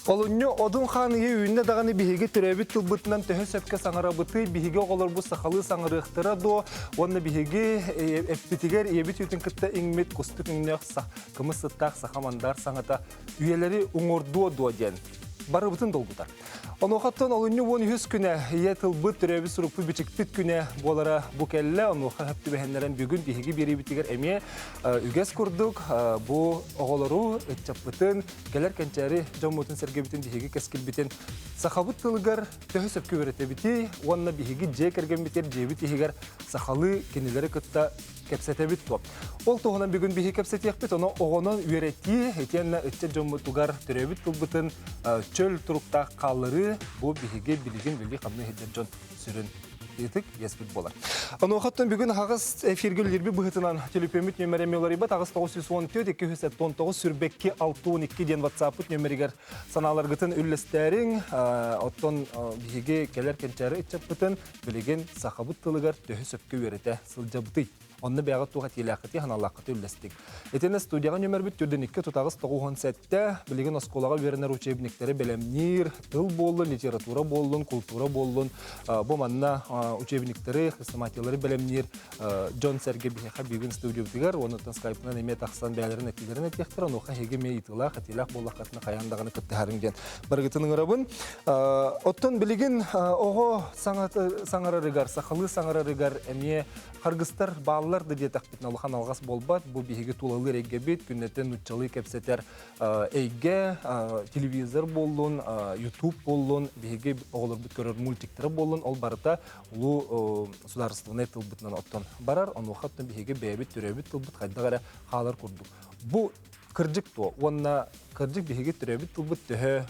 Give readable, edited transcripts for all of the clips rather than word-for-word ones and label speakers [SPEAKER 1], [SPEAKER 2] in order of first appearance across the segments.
[SPEAKER 1] Олунньу Одун хаан ыйы үүннэ даҕаны биһиги төрөөбүт тылбытынан төһө сөпкө саҥарабытый, биһиги оҕолорбут сахалыы саҥарыахтара дуо уонна биһиги эппитигэр ийэбит үүтүн кытта иҥмит кустук өҥнөөх кымыс сыттаах саха мандар саҥата үйэлэри уҥуордуо дуо диэн барыбытын долгутар. Онуохаттан олунньу 13 күнэ ийэ тылбыт төрөөбүт сурукпут бичикпит күнэ буолара бу кэллэ. Онуоха хөп түбэһиннэрэн бүгүн биһиги биэриибитигэр эмиэ үгэс курдук бу оҕолору ыччаппытын кэлэр кэнчээри дьоммутун-сэргэбитин биһиги кэскилбитин сахабыт тылыгар төһө сөпкө үөрэтэбитий уонна биһиги дьиэ кэргэммитигэр дьиэбит иһигэр сахалыы кинилэри кытта кэпсэтэбит дуо? Ол туһунан бүгүн биһиги кэпсэтиэхпит, ону оҕонон үөрэтии итиэннэ ыччат дьоммутугар төрөөбүт тылбытын чөл туруктаах хаалларыы бу биһиги билигин үлэлии-хамныы сылдьар дьон сүрүн ытык иэспит буолар. Онуохаттан бүгүн аһаҕас эфиргэ үлэлиирбит быһыытынан төлөпүөммүт нүөмэрэ эмиэ уларыйбат 8914 279 сүрбэкки 612 диэн WhatsApp-пыт нүөмэригэр санааларгытын үллэстээриҥ. Оттон биһиги кэлэр кэнчээри ыччаппытын билигин сахабыт тылыгар төһө сөпкө үөрэтэ сылдьабытый? Онно бэйэҕит туох этиилээххитий, санаалааххытый үллэстиҥ. Итиннэ студияҕа нүөмэрбит түрдэн 2 тутаҕыс 97 билигин оскуолаҕа үөрэнэр учебниктары бэлэмниир, тыл буоллун, литература буоллун, култуура буоллун, бу манна учебниктары, хрестоматиялары бэлэмниир дьон-сэргэ биһиэхэ бүгүн студиябытыгар уонна скайпынан эмиэ тахсан бэйэлэрин этиилэрин этиэхтэрэ, онуоха эһиги эмиэ ыйытыылаах, этиилээх буоллаххытына хайаан даҕаны кыттыһарыҥ диэн барыгытын ыҥырабын. Оттон билигин оҕо саҥарарыгар, сахалыы саҥарарыгар эмиэ харгыстар бааллар да диэтэхпитинэ улахан алҕас буолбат. Бу биһиги тулалыыр эйгэбит, күннэтэ нууччалыы кэпсэтэр эйгэ, телевизор буоллун, YouTube буоллун, биһиги оҕолорбут көрөр мультиктара буоллун, ол барыта улуу судаарыстыбаннай тылбытынан оттон барар. Онуоха оттон биһиги бэйэбит төрөөбүт тылбыт хайдах эрэ хаалар курдук. Бу кырдьык дуо? Уонна кырдьык биһиги төрөөбүт тылбыт төһө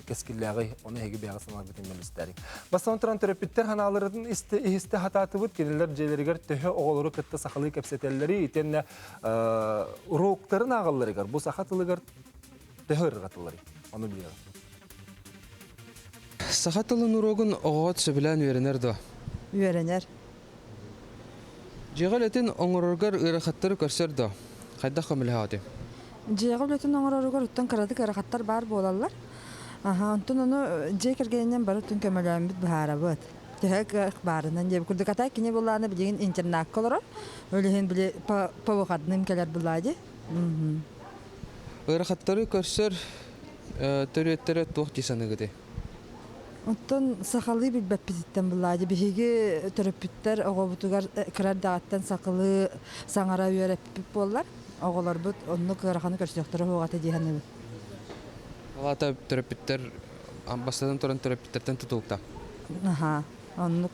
[SPEAKER 1] кэскиллээҕий? Ону эһиги бэйэҕит санаабытын мэлистээриҥ. Бастатан туран төрөппүттэр санааларын иһистэ хатаатыбыт. Кинилэр дьиэлэригэр төһө оҕолору кытта сахалыы кэпсэтэллэрий итиэннэ уруоктарын ааҕалларыгар бу саха тылыгар төһө ырҕатылларый? Ону билиэҕим.
[SPEAKER 2] Саха тылын уруогун оҕоҕут сөбүлээн үөрэнэр дуо?
[SPEAKER 3] Үөрэнэр.
[SPEAKER 2] Дьиэҕэ үлэтин оҥороргор ыарахаттары көрсөр дуо? Хайдах көмөлөһөҕүтүй?
[SPEAKER 3] Дьиэҕэ үлэтин оҥороругар оттон кыратык ыарахаттар баар буолаллар. Аха, онтон ону дьиэ кэргэнинэн бары оттон көмөлөөммүт быһаарабыт. Төһө кыах баарынан диэбит курдук. А так кини былаана билигин интернакка олорор. Ол иһин били по, по выходным кэлэр былаа дии.
[SPEAKER 2] Ыарахаттары көрсөр төрүөттэрэ туох дии саныыгытый?
[SPEAKER 3] Оттон сахалыы билбэппититтэн буллаадьы биһиги төрөппүттэр оҕобутугар кыра эрдэҕиттэн сахалыы саҥара үөрэппит буоллар, оҕолорбут оннук ыараханы көрсүөхтэрэ суоҕа дии саныыбын.
[SPEAKER 2] Ол аата төрөппүттэр бастатан туран төрөппүттэртэн тутулукта.
[SPEAKER 3] Аһаа, оннук.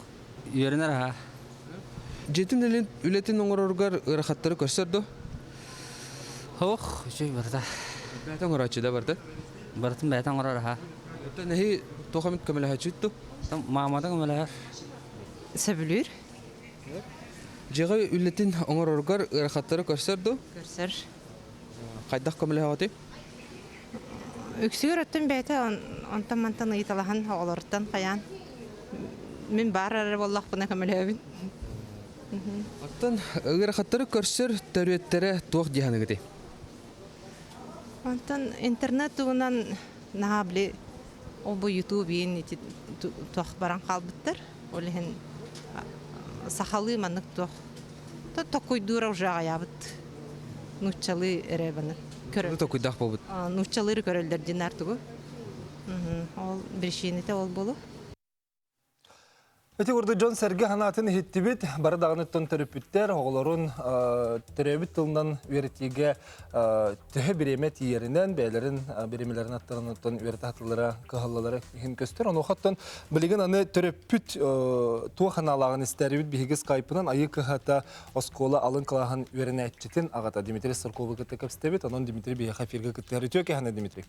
[SPEAKER 4] Үөрэнэр аһаа.
[SPEAKER 2] Дьиэтин үлэтин оҥороругар ыарахаттары көрсөр дуо?
[SPEAKER 4] Ох, үчүгэй барыта.
[SPEAKER 2] Бэйэтэ оҥорооччу да барыта?
[SPEAKER 4] Барытын бэйэтэ оҥорор аһа.
[SPEAKER 2] Оттон эһи туох эмит көмөлөһөөччүт дуу?
[SPEAKER 4] Маамата көмөлөһөр.
[SPEAKER 5] Сөбүлүүр.
[SPEAKER 2] Дьиэҕэ үлэтин оҥороругар ыарахаттары көрсөр дуу?
[SPEAKER 5] Көрсөр.
[SPEAKER 2] Хайдах көмөлөһөҕүтүй?
[SPEAKER 5] Үксүгэр оттон бэйэтэ онтон-мантан ыйыталаһан оҕолоруттан хайаан мин баар эрэ буоллахпына көмөлөһөбүн.
[SPEAKER 2] Оттон ыарахаттары көрсөр төрүөттэрэ туох дии саныыгытый?
[SPEAKER 5] Онтон интернет туһунан наһаа били ол бу ютуб иин ити туох баран хаалбыттар. Ол иһин сахалыы маннык туох токуйдуура уже аҕыйаабыт. Нууччалыы эрэ баны көрөр.
[SPEAKER 2] Токуйдаах буолбут.
[SPEAKER 5] Нууччалыыры көрөллөр динар тугу. Ол причините ол болу.
[SPEAKER 1] Ити курдук дьон-сэргэ санаатын иһиттибит, бары даҕаны оттон төрөппүттэр оҕолорун төрөөбүт тылынан үөрэтиигэ төһө бириэмэ тиийэринэн бэйэлэрин бириэмэлэрин аттаран оттон үөрэтэ сатыыллара кыһаллалара иһин көстөр. Онуоха оттон билигин аны төрөппүт туох аналааҕын истээрибит биһиги скайпынан Айыы кыһата оскуола алын кылааһын үөрэнээччитин аҕата Дмитрий Сырковы кытта кэпсэтэбит. Онон Дмитрий биһиэхэ эфиргэ кыттыһар. Үтүө кэһэнэ Дмитрий.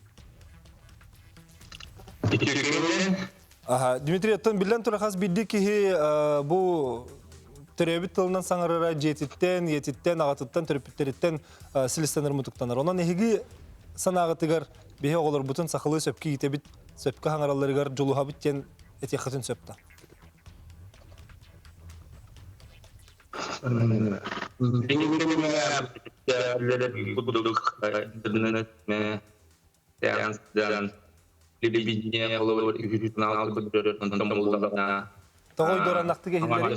[SPEAKER 6] Үтүө
[SPEAKER 1] Аха, Дмитрий, оттон биллэн турар хас биирдии киһи бу төрөөбүт тылынан саҥарара дьиэтиттэн, ийэтиттэн, аҕатыттан, төрөппүттэриттэн силистэнэр мутуктанар. Онон эһиги санааҕытыгар биһи оҕолорбутун сахалыы сөпкө иитэбит, сөпкө саҥаралларыгар дьулуһабыт диэн этиэххитин сөп да?
[SPEAKER 6] Телевидение холобур үһүс канал көрдөрөр, онтон буллаҕына
[SPEAKER 1] Тоҕо ойдуораннахтык иһиллэрий?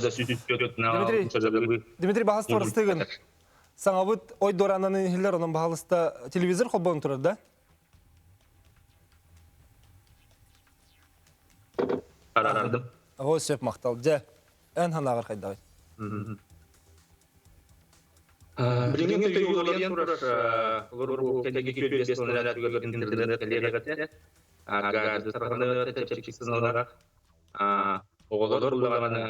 [SPEAKER 1] Дмитрий, Дмитрий баһас туорастыгын. Саҥабыт ойдуоранан иһиллэр, онон баһалыста телевизор холбонон турар да?
[SPEAKER 6] Арардым.
[SPEAKER 1] О, сөп махтал. Дьэ, эн санааҕар хайдаҕый?
[SPEAKER 6] Билиҥҥи төйүү уларыйан турар олор кэнники күөл сылларыгар интернет кэлиэҕэ чэпчэки сыналара оҕолор улаҕана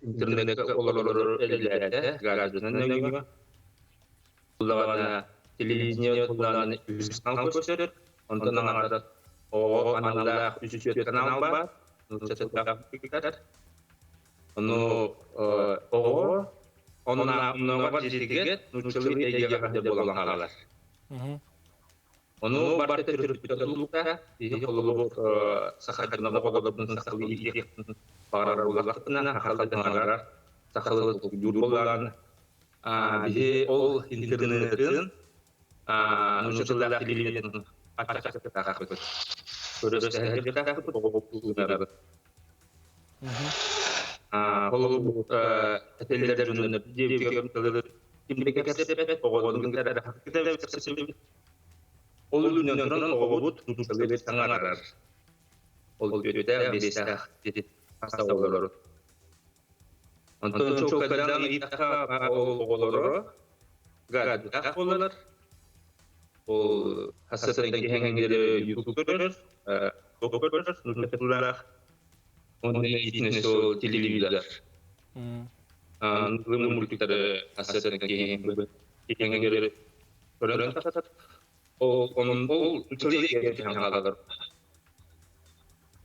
[SPEAKER 6] интернетка олорор эллээтэ гражданин нөҥүө улаҕана телевидение тулаан үс канал көрсөр онтон аҥаардас оҕо аналлаах үс канал баар Ону оҕо оннооҕор дьиэтигэр нууччалыы эйгэҕэ буолан хаалар. Ону барыта төрөппүтэ тутулукта киһи холобур саха дьоно оҕолорбун сахалыы иитиэхпин баҕарар буоллахпына сахалыы таҥарар сахалыы толкуйдуур буоллаҕына биһи ол интернетын нууччалыылаах телевидениетын аччатыахтаахпыт көрө-сэһэргиэхтээхпит оҕо Холобур, этэллэр дьоннор кимники кэпсэппэт, оҕолорун кэпсэппэт. Ол үрдүнэн оҕобут саҥарар. Ол үөтээх бириэстээх хаста оҕолору. Онтон чуолкайдаан ыйытахха ол оҕолоро гаджеттаах буолалар. Ол хассатын киһиҥҥэ YouTube көрөр, көрөр, нууччалаах Онно итиннэ сол телевизор. Аныгы мультиктары ассасына киһи көрөн тахсар. Ол онон ол хаалар.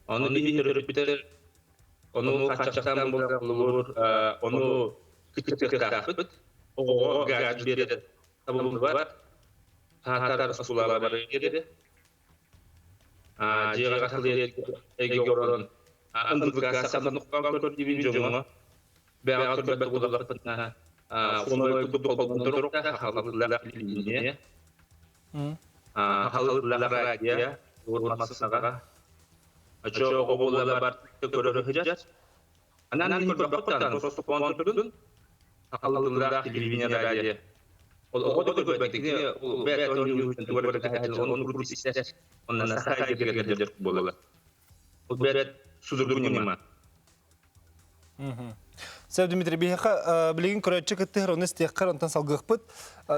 [SPEAKER 6] Ону биһи төрөппүтэр ону хаччахтаан буолар ону кыттыахтаахпыт. Оҕоҕо гаджет биэрэр табыллыбат. Хаатар сулаабары диэри. Дьиэҕэ эйгэ олорон ындыгка саханукка көрдүүбүн дьоҥҥо бэҕэ көрбөт буоллахпытына хомой курдук холбонторукта халыллах линия халыллах радио урмассаҕа очо оҕо бар көрөр сыдьар Анан көрбөккө соспон турдун халыллах телевидение радио ол оҕо да көрбөт ол бэт онно буолалар ол бэт судургу ньыма
[SPEAKER 1] Сөп, Дмитрий, биһиэхэ билигин көрөөччү кыттыһар, ону истиэххэр, онтон салгыахпыт.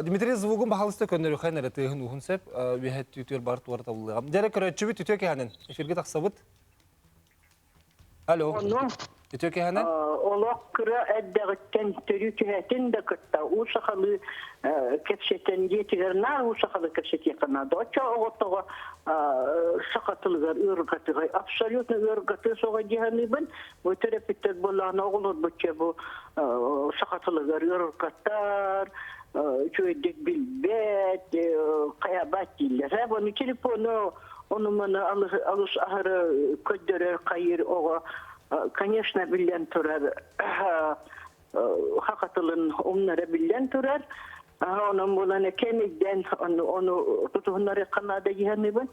[SPEAKER 1] Дмитрий, звугун баһалыста көннөрүхэн эрэ тыаһын уһун сөп, үөһэ түтүөр бар туора табыллыаҕым. Дьэрэ көрөөччүбүт үтүө кэһэнин, эфиргэ тахсабыт. Алло.
[SPEAKER 7] Ону
[SPEAKER 1] Үтүө киһэнэн?
[SPEAKER 7] олох кыра эрдэҕиттэн төрүү түһээтин да кытта уу сахалыы кэпсэтэн дьиэтигэр наар уу сахалыы кэпсэтиэххэ наада. Оччо оҕотоҕо саха тылыгар ыарырҕатыгай абсолютно ыарырҕатыа суоҕа дии саныыбын. Бу төрөппүттэр буоллаҕына оҕолорбут бу саха тылыгар ыарырҕатар, үчүгэйдик билбэт, хайабат дииллэр. Ону телефону Ону-маны алыс аһары көрдөрөр хайыыр оҕо, конечно, биллэн турар, хахатылын умнара биллэн турар. Онон буолан кэмигдэн ону тутуһуннарыахха наада дьиһаныбын.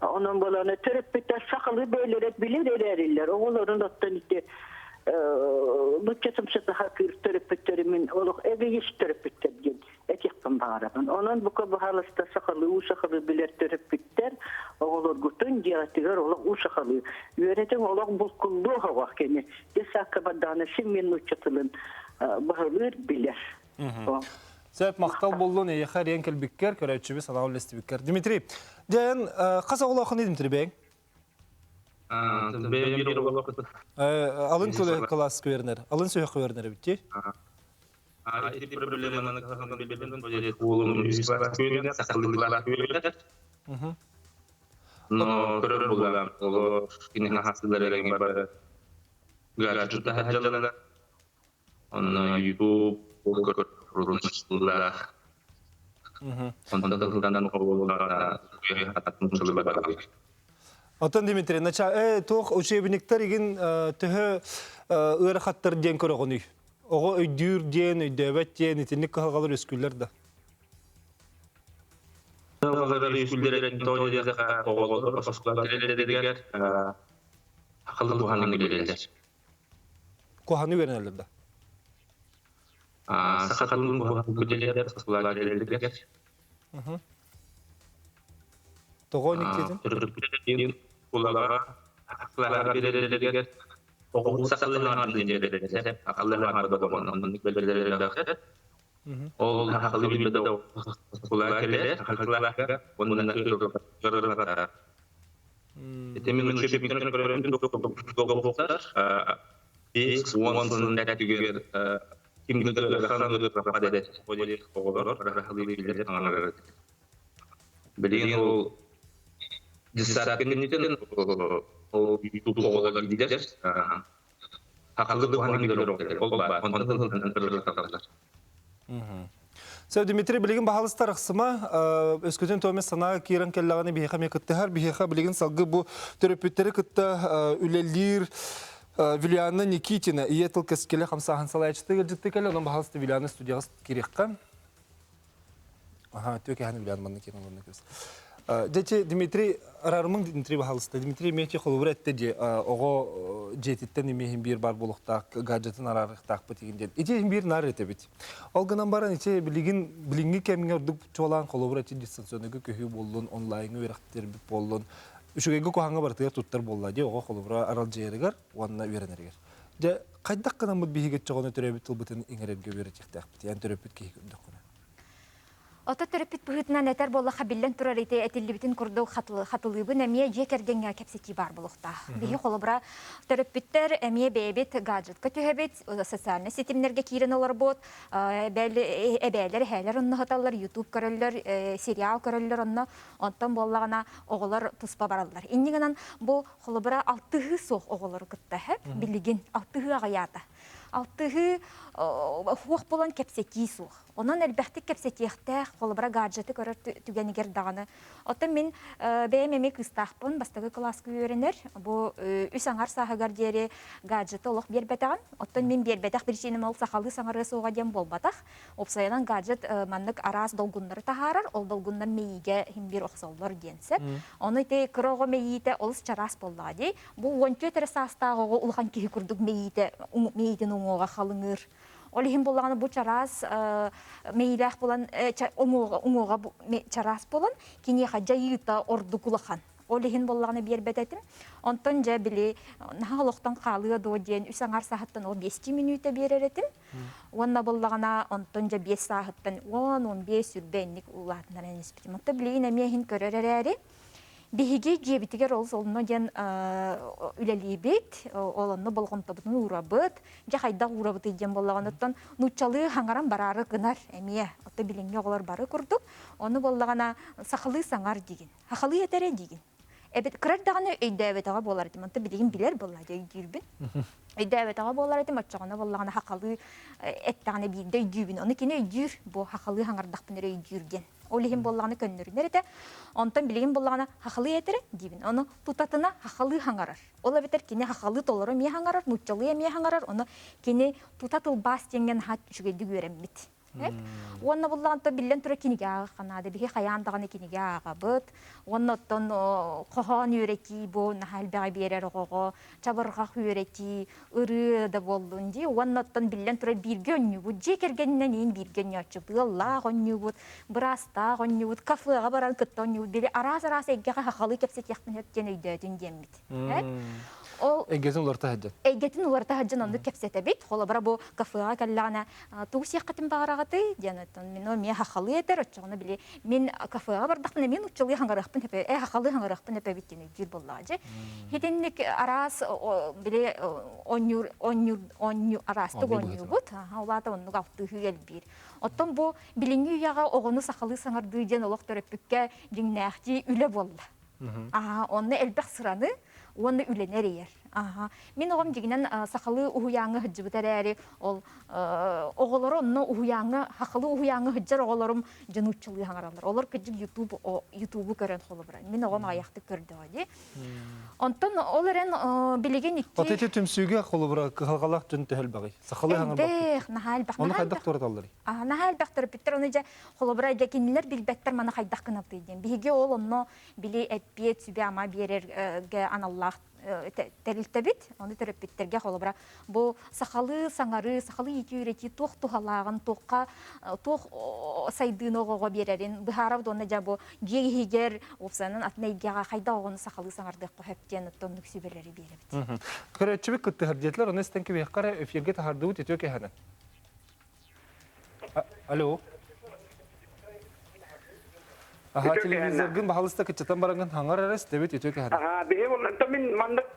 [SPEAKER 7] Онон буолан төрөппүттэр сахалыы бэйэлэрэ билэр эрээриллэр. Оҕолорун оттон ити бучча сымсата кыыр төрөппүттэрим олох эгоист төрөппүттэр диэн этиэхпин баҕарабын. Онон бука баһаалыста сахалыы уу сахалыы билэр төрөппүттэр оҕолоргутун дьиэҕитигэр олох уу сахалыы үөрэтиҥ олох булкуллуох оҕо кини детсадка бардаҕына син мин нуучча тылын баһылыыр билэр.
[SPEAKER 1] Сөп, махтал буоллун эйиэхэ эриэн кэлбиккэр, көрөөччүбү санаа үллэстибиккэр. Дмитрий, дьэ хас оҕолооххун Дмитрий бэйэҥ? Алын кылаас күөрнэр, алын сүһүөх күөрнэр эбит дии.
[SPEAKER 6] Ити проблеманы уолум сахалыылаах Но көрөр булам, олор кини хасылар эрэҥи бары гаджет таһаджалара. Онно YouTube рунчуллаах. Онтон тылданан оҕолоро
[SPEAKER 1] Оттон Дмитрий, нача туох учебниктар игин төһө ыарахаттар диэн көрөҕүнүй? Оҕо өйдүүр диэн, өйдөөбөт диэн итинник кыһалҕалар үөскүүллэр да?
[SPEAKER 6] Кыһалҕалар үөскүүллэрин тоҕо диэтэххэ, оҕолор оскуола тэрилтэлэригэр сахалыы куһаҕаны билэллэр.
[SPEAKER 1] Куһаҕаны үөрэнэллэр да?
[SPEAKER 6] Сахалыы куһаҕаны билэллэр оскуола тэрилтэлэригэр.
[SPEAKER 1] Тоҕо никтиэтин?
[SPEAKER 6] Оскуолаҕа билэллэригэр оҕо сахалыы саҥардыы сахалыы саҥарда оннук билэллэр. Ол сахалыы билбэт оскуолаҕа кэлэр, сахалаахха уонна Ити мин учебниктан көрөрүм долгуктар 50 сылын түгэр ким оҕолор Билигин ол десятка кэнниттэн ол ютуб оҕолор билэр Сахалыы туһанан билэр ол баар. Онтон
[SPEAKER 1] Сөп, Дмитрий, билигин баһалыстар ыксыма, өскөтүн туоме санаа киирэн кэллэҕинэ биһиэхэ эмиэ кыттыһар. Биһиэхэ билигин салгыы бу төрөппүттэри кытта үлэлиир Вилиана Никитина, ийэ тыл кэскилэ хамсааһын салайааччыта ыалдьыттыы кэлэ, онон баһалыста Вилиана студияҕа киириэххэ. Аха, түөкэһэн билэн манна киирэн олорно кэбис. Дьэ, Дмитрий, араарымың Дмитрий баһалыста. Дмитрий эмиэ холобура этте дии, оҕо дьиэтиттэн эмиэ биир бар буолуохтаах, гаджетын араарыахтаахпыт игин диэн. Ити иһин биир наар этэбит. Ол гынан баран ити билигин билиҥҥи кэмҥэ ордук чуолаан холобура ити дистанционныйга көһүү буоллун, онлайҥҥа үөрэхтэрбит буоллун, үчүгэйгэ куһаҕаҥҥа барытыгар туттар буолла дии оҕо холобура аралдьыйарыгар уонна үөрэнэригэр. Дьэ, хайдах гынаммыт биһиги оччоҕуна төрөөбүт тылбытын иҥэрэргэ үөрэтиэхтээхпит, эн төрөппүт киһи көрдөххүнэ.
[SPEAKER 8] Ото төрөппүт быһыытынан этэр буоллахха биллэн турар ити этиллибитин курдук хатылыыбын эмиэ дьиэ кэргэҥҥэ кэпсэтии баар буолуохтаах. Биһи холобура төрөппүттэр эмиэ бэйэбит гаджетка түһэбит, социальнай ситимнэргэ киирэн олорбут, эбээлэр, эһээлэр онно сыталлар, YouTube көрөллөр, сериал көрөллөр онно, онтон буоллаҕына оҕолор туспа бараллар. Инньэ гынан бу холобура алтыһыы суох оҕолору кытта билигин алтыһыы аҕыйаата. Алтыһыы суох буолан кэпсэтии суох. Онон элбэхтик кэпсэтиэхтээх, холобура гаджеты көрөр түгэнигэр даҕаны. Оттон мин бэйэм эмиэ кыыстаахпын, бастакы кылааска үөрэнэр. Бу үс аҥар сааһыгар диэри гаджеты олох биэрбэтэҕим. Оттон мин биэрбэтэх причинам ол сахалыы саҥарыа суоҕа диэн буолбатах. Уопсайынан гаджет маннык араас долгуннары таһаарар, ол долгуннар мэйиигэ иһин биир охсоллор диэн сөп. Ону ити кыра оҕо мэйиитэ олус чараас буоллаҕа дии. Бу 14 эрэ саастаах оҕо улахан киһи курдук мэйиитэ мэйиитин уҥуоҕа халыҥыыр. Ол иһин буоллаҕына бу чараас мэйиилээх буолан уҥуоҕа чараас буолан киниэхэ дьайыыта ордук улахан. Ол иһин буоллаҕына биэрбэт этим. Онтон дьэ били наһаа олохтон хаалыа дуо диэн үс аҥаар сааһыттан ол биэстии мүнүүтэ биэрэр этим. Уонна буоллаҕына онтон дьэ биэс сааһыттан 10-15 сүрбэ инник улаатыннаран испитим. Оттон билигин эмиэ иһин көрөр эрээри биһиги дьиэбитигэр олус онно диэн үлэлиибит, ол онно болҕомтобутун уурабыт. Дьэ хайдах уурабытый диэн буоллаҕына, оттон нууччалыы хаҥаран бараары гынар эмиэ. Оттон билиҥҥи оҕолор бары курдук. Ону буоллаҕына сахалыы саҥар диигин. Сахалыы этэрэ диигин. Эбит кыра даҕаны өйдөөбөтөҕө буолар этим. Онтон билигин билэр буолла дьэ өйдүүрбүн. Өйдөөбөтөҕө буолар этим, оччоҕуна буоллаҕына сахалыы эттэҕинэ биирдэ өйдүүбүн. Ону кини өйдүүр, бу сахалыы хаҥардахпын эрэ өйдүүр диэн. Ол иһин буоллаҕына көннөрүнэр этэ. Онтон билигин буоллаҕына сахалыы этэрэ диибин. Ону тутатына сахалыы хаҥарар. Ол эбэтэр кини сахалыы толору эмиэ хаҥарар, нууччалыы эмиэ хаҥарар. Ону кини тута тылбаас диэҥҥэ наһаа үчүгэйдик үөрэммит. Уонна буллаҕын то биллэн турар кинигэ ааҕыахха наада. Биһи хайаан даҕаны кинигэ ааҕабыт. Уонна оттон хоһоон үөрэтии бу наһаа элбэҕи биэрэр оҕоҕо. Чабырҕах үөрэтии, ырыа да буоллун дии. Уонна оттон биллэн турар бииргэ онньуубут. Дьиэ кэргэнинэн иин бииргэ онньооччубут. Ыаллаах онньуубут, быраастаах онньуубут, кафеҕа баран кытта онньуубут. Били араас-араас эйгэҕэ сахалыы кэпсэтиэхпин сөп диэн өйдөөтүн диэммит.
[SPEAKER 1] Ол эйгэтин уларыта сылдьан.
[SPEAKER 8] Эйгэтин уларыта сылдьан оннук кэпсэтэбит. Холобура бу кафеҕа кэллэҕинэ тугу сиэххитин баҕараҕытый диэн оттон мин эмиэ сахалыы этэр оччоҕуна били мин кафеҕа бардахпына мин нууччалыы хаҥарыахпын сөп э сахалыы хаҥарыахпын сөп эбит диэн өйдүүр буоллаҕа дьэ итинник араас били оонньуур оонньуур оонньуу араастык оонньуубут ол аата оннук алтыһыы элбиир оттон бу билиҥҥи үйэҕэ оҕону сахалыы саҥардыы диэн олох төрөппүккэ дьиҥнээхтии үлэ буолла онно элбэх сыраны уонна үлэни эрийэр. Аха. Мин оҕом дьигинэн сахалыы уһуйааҥҥа сылдьыбыт эрээри, ол оҕолору онно уһуйааҥҥа, сахалыы уһуйааҥҥа сылдьар оҕолорум дьон уччалыы хаҥараллар. Олор кырдьык YouTube, YouTube көрөн холобура. Мин оҕом аҕыйахтык көрдөҕө дии. Онтон ол эрэн билигин икки...
[SPEAKER 1] От ити түмсүүгэ холобура кыһалҕалаах дьон төһө элбэҕий? Сахалыы хаҥарбаппыт.
[SPEAKER 8] Элбэх, наһаа элбэх.
[SPEAKER 1] Ону хайдах туораталларый?
[SPEAKER 8] Наһаа элбэх төрөппүттэр ону дьэ холобура дьэ кинилэр билбэттэр маны хайдах гынабытый диэн. Биһиги ол онно били эппиэт сүбэ-ама биэрэргэ аналлаах тэрилтэбит. Ону төрөппүттэргэ холобура бу сахалыы саҥарыы, сахалыы иитии-үөрэтии туох туһалааҕын, туохха туох сайдыыны оҕоҕо биэрэрин быһаарабыт уонна дьэ бу дьиэ иһигэр уопсайынан атын эйгэҕэ хайдах оҕону сахалыы саҥардыахха сөп диэн оттон оннук сүбэлэри биэрэбит.
[SPEAKER 1] Көрөөччүбүт кыттыһар диэтилэр, ону истэн кэбиһиэххэ эрэ эфиргэ таһардыбыт үтүө кэһэнэн. Алло. Аха телевизоргын баһалыста кыччатан бараҥҥын хаҥар эрэ истэбит үтүө кэһэн.
[SPEAKER 9] Аха биһи онто мин маннык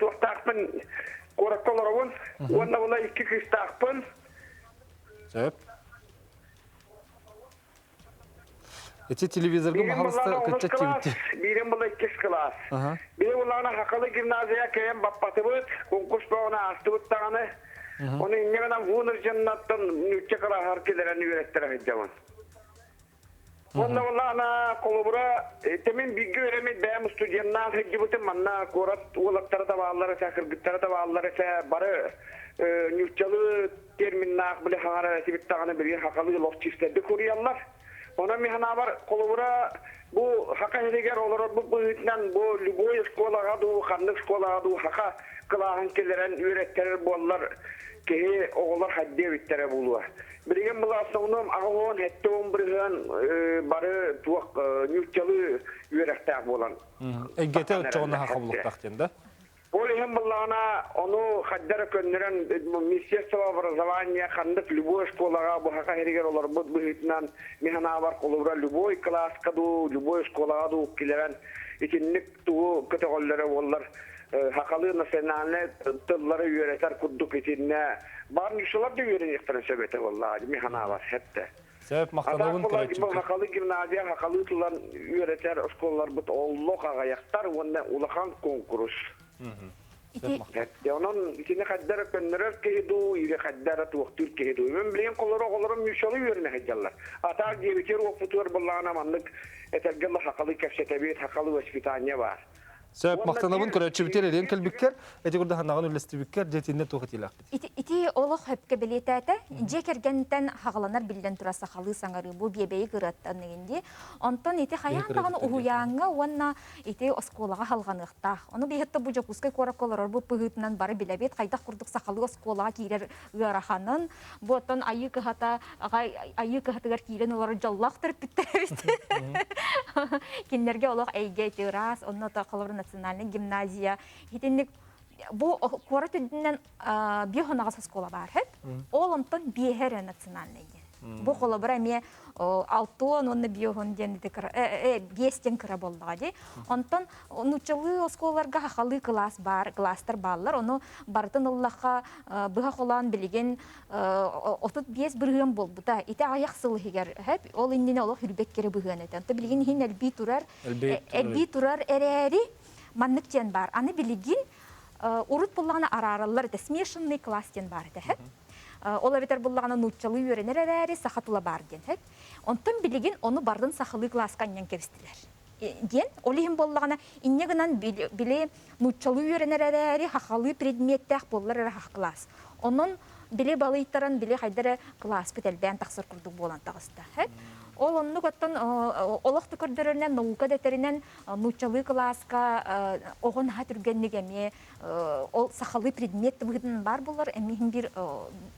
[SPEAKER 9] туохтаахпын куоракка олоробун уонна була икки кыыстаахпын.
[SPEAKER 1] Сөп. Ити телевизорга баһалыста кыччат тибитти.
[SPEAKER 9] Биирин була иккис кылаас. Биһи буллаҕына Хахалы гимназия кэйэн баппатыбыт, конкурс бөҕөнө аастыбыт даҕаны. Ону инньэ гынан вунер дьоннортон нуучча кылааһар килэрэн үөрэттэрэ сылдьабын. Уонна буоллаҕына холобура тэмин бииргэ үөрэммит бэйэм студеннаан сылдьыбытым манна куорат уолаттара да бааллар этэ, кыргыттара да бааллар этэ, бары нууччалыы терминнаах били хаҥара этибит даҕаны били хахалыы ловчистэрдик суруйаллар. Онон мин санаабар, холобура, бу саха сиригэр олорорбут быһыытынан бу любой школаҕа дуу, ханнык школаҕа дуу саха кылааһын киллэрэн үөрэттэрэр буоллар киһи оҕолор хайдыа эбиттэрэ буолуо. Билигин была основном аҕыс 10 бырыһыан бары туох нууччалыы үөрэхтээх буолан.
[SPEAKER 1] Эйгэтэ оччоҕуна хабыллыктаах диэн да?
[SPEAKER 9] Ол иһин буллаҕына, ону хайда эрэ көннөрөн Министерство образования ханнык любой школаҕа бу саха сиригэр олорбут быһыытынан мин санаабар холобура любой кылааска дуу, любой школаҕа дуу килэрэн итинник тугу көтөҕөллөрө буоллар сахалыы национальнай тыллары үөрэтэр курдук итиннэ баар ньушалар да үөрэниэхтэрин сөп этэ буоллаҕа мин санаабар хэттэ.
[SPEAKER 1] Сөп, махтанабын көрөөччүбүт.
[SPEAKER 9] Сахалыы гимназия сахалыы тылан үөрэтэр оскуолаларбыт оллох аҕыйахтар уонна улахан куонкурус. Онон итини хайда эрэ көннөрөр киһи дуу, или хайда эрэ туохтуур киһи дуу. Мен билигин холоро оҕолорум ньуччалыы үөрэнэ сылдьаллар. Атаак диэбитигэр уоппутугар быллаҕына маннык этэргэ сахалыы кэпсэтэбит, сахалыы воспитание баар.
[SPEAKER 1] Сөп, махтанабын көрөөччүбүтэр эриэн кэлбиккэр, эти курдук ханаҕын үллэстибиккэр, дьэ итиннэ туох этиилээхпит?
[SPEAKER 8] Ити, ити олох хөпкө бэлиэтээтэ. Дьиэ кэргэнтэн хаҕаланар биллэн турар сахалыы саҥарыы бу биэбэйи кырыаттан дии. Онтон ити хайаан даҕаны уһуйааҥҥа уонна ити оскуолаҕа халҕаныахтаах. Ону биһиттэ бу Дьокуускай куоракка олорор бу быһыытынан бары билэбит хайдах курдук сахалыы оскуолаҕа киирэр ыараханын. Бу оттон айыы кыһата айыы кыһатыгар киирэн олорор дьоллоох төрөппүттэр эбит. Кинилэргэ олох эйгэ ити ыраас, онно холобур национальнай гимназия. Итинник бу куорат үрдүнэн биохонаҕас оскуола баар хэп. Ол онтон биэһэ эрэ национальнай диэн. Бу холобура эмиэ алтуон уонна биоһун диэн биэс диэн кыра буоллаҕа дии. Онтон нууччалыы оскуолаларга хахалыы кылаас баар, кылаастар бааллар. Ону барытын ыллахха быһа холоон билигин 35 бырыһыан буолбута. Ити аҕыйах сыл иһигэр ол иннинэ олох үрбэккэри быһыан этэ. Онто билигин иһин элбии турар, элбии турар эрээри маннык диэн баар. Аны билигин урут буллаҕына араараллар этэ. Смешанный класс диэн баар этэ. Ол эбэтэр буллаҕына нууччалыы үөрэнэр эрээри саха тыла баар диэн. Онтон билигин ону бардын сахалыы кылааска анньан кэбистилэр. Диэн ол иһин буоллаҕына инньэ гынан били нууччалыы үөрэнэр эрээри хахалыы предметтээх буоллар эрэ хах кылаас. Онон били балыйтаран били хайда эрэ кылааспыт элбээн тахсар курдук буолан таҕыста. Ол оннук оттон олох да көрдөрөрүнэн наука да этэринэн нууччалыы кылааска оҕо наһаа түргэнник эмиэ ол сахалыы предмет быһыытынан баар буолар эмиэ биир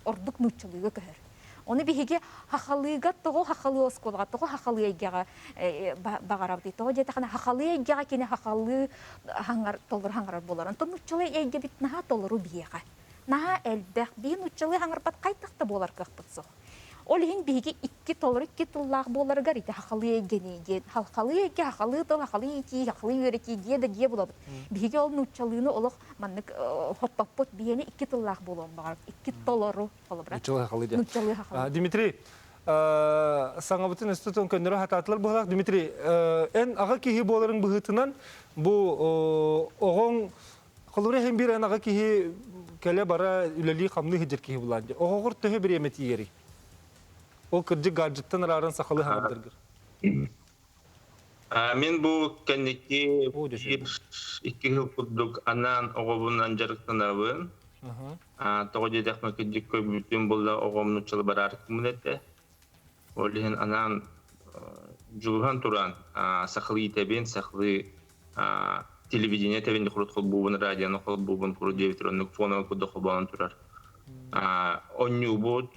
[SPEAKER 8] ордук нууччалыыга көһөр. Ону биһиги хахалыыга тоҕо хахалыы оскуолаҕа, тоҕо хахалыы эйгэҕэ баҕарабытый? Тоҕо диэтэххинэ хахалыы эйгэҕэ кини хахалыы хаҥар толору хаҥарар буолар. Онтон нууччалыы эйгэбит наһаа толору биһиэхэ. Наһаа элбэх. Биһи нууччалыы хаҥарбат хайдах да буолар кыахпыт суох. Ол иһин биһиги икки толору икки тыллаах буоларыгар ити хахалыы эйгэни диэн хахалыы эйгэ, хахалыы тыл, хахалыы иитии, хахалыы үөрэтии диэ да диэ булабыт. Биһиги ол нууччалыыны олох маннык хоппоппут. Биһиэни икки тыллаах буолуон баҕарабыт. Икки толору холобура.
[SPEAKER 1] Нууччалыы хахалыы диэн.
[SPEAKER 8] Нууччалыы хахалыы.
[SPEAKER 1] Дмитрий, саҥабытын өстөтөн көннөрө хатаатылар быһалаах. Дмитрий, эн аҕа киһи буоларыҥ быһыытынан бу оҕоҥ. Холобура иһин биир анаҕа киһи кэлэ-бара үлэлии-хамныы сылдьар киһи булаан дии. Оҕоҕор төһө бириэмэ тиийэрий? Ол кырдьык гаджеттан арааран сахалыы хаҥардаргар.
[SPEAKER 6] Мин бу кэнники биир икки сыл курдук анаан оҕобунан дьарыктанабын. Тоҕо диэтэхпинэ кырдьык көрбүтүм буолла оҕом нууччалыы бараары гыммыт этэ. Ол иһин анаан дьулуһан туран сахалыы итэбин, сахалыы телевидение тэбин курут холбуубун, радионы холбуубун, курут диэбит оннук фоновый курдук холбоон турар. Онньуубут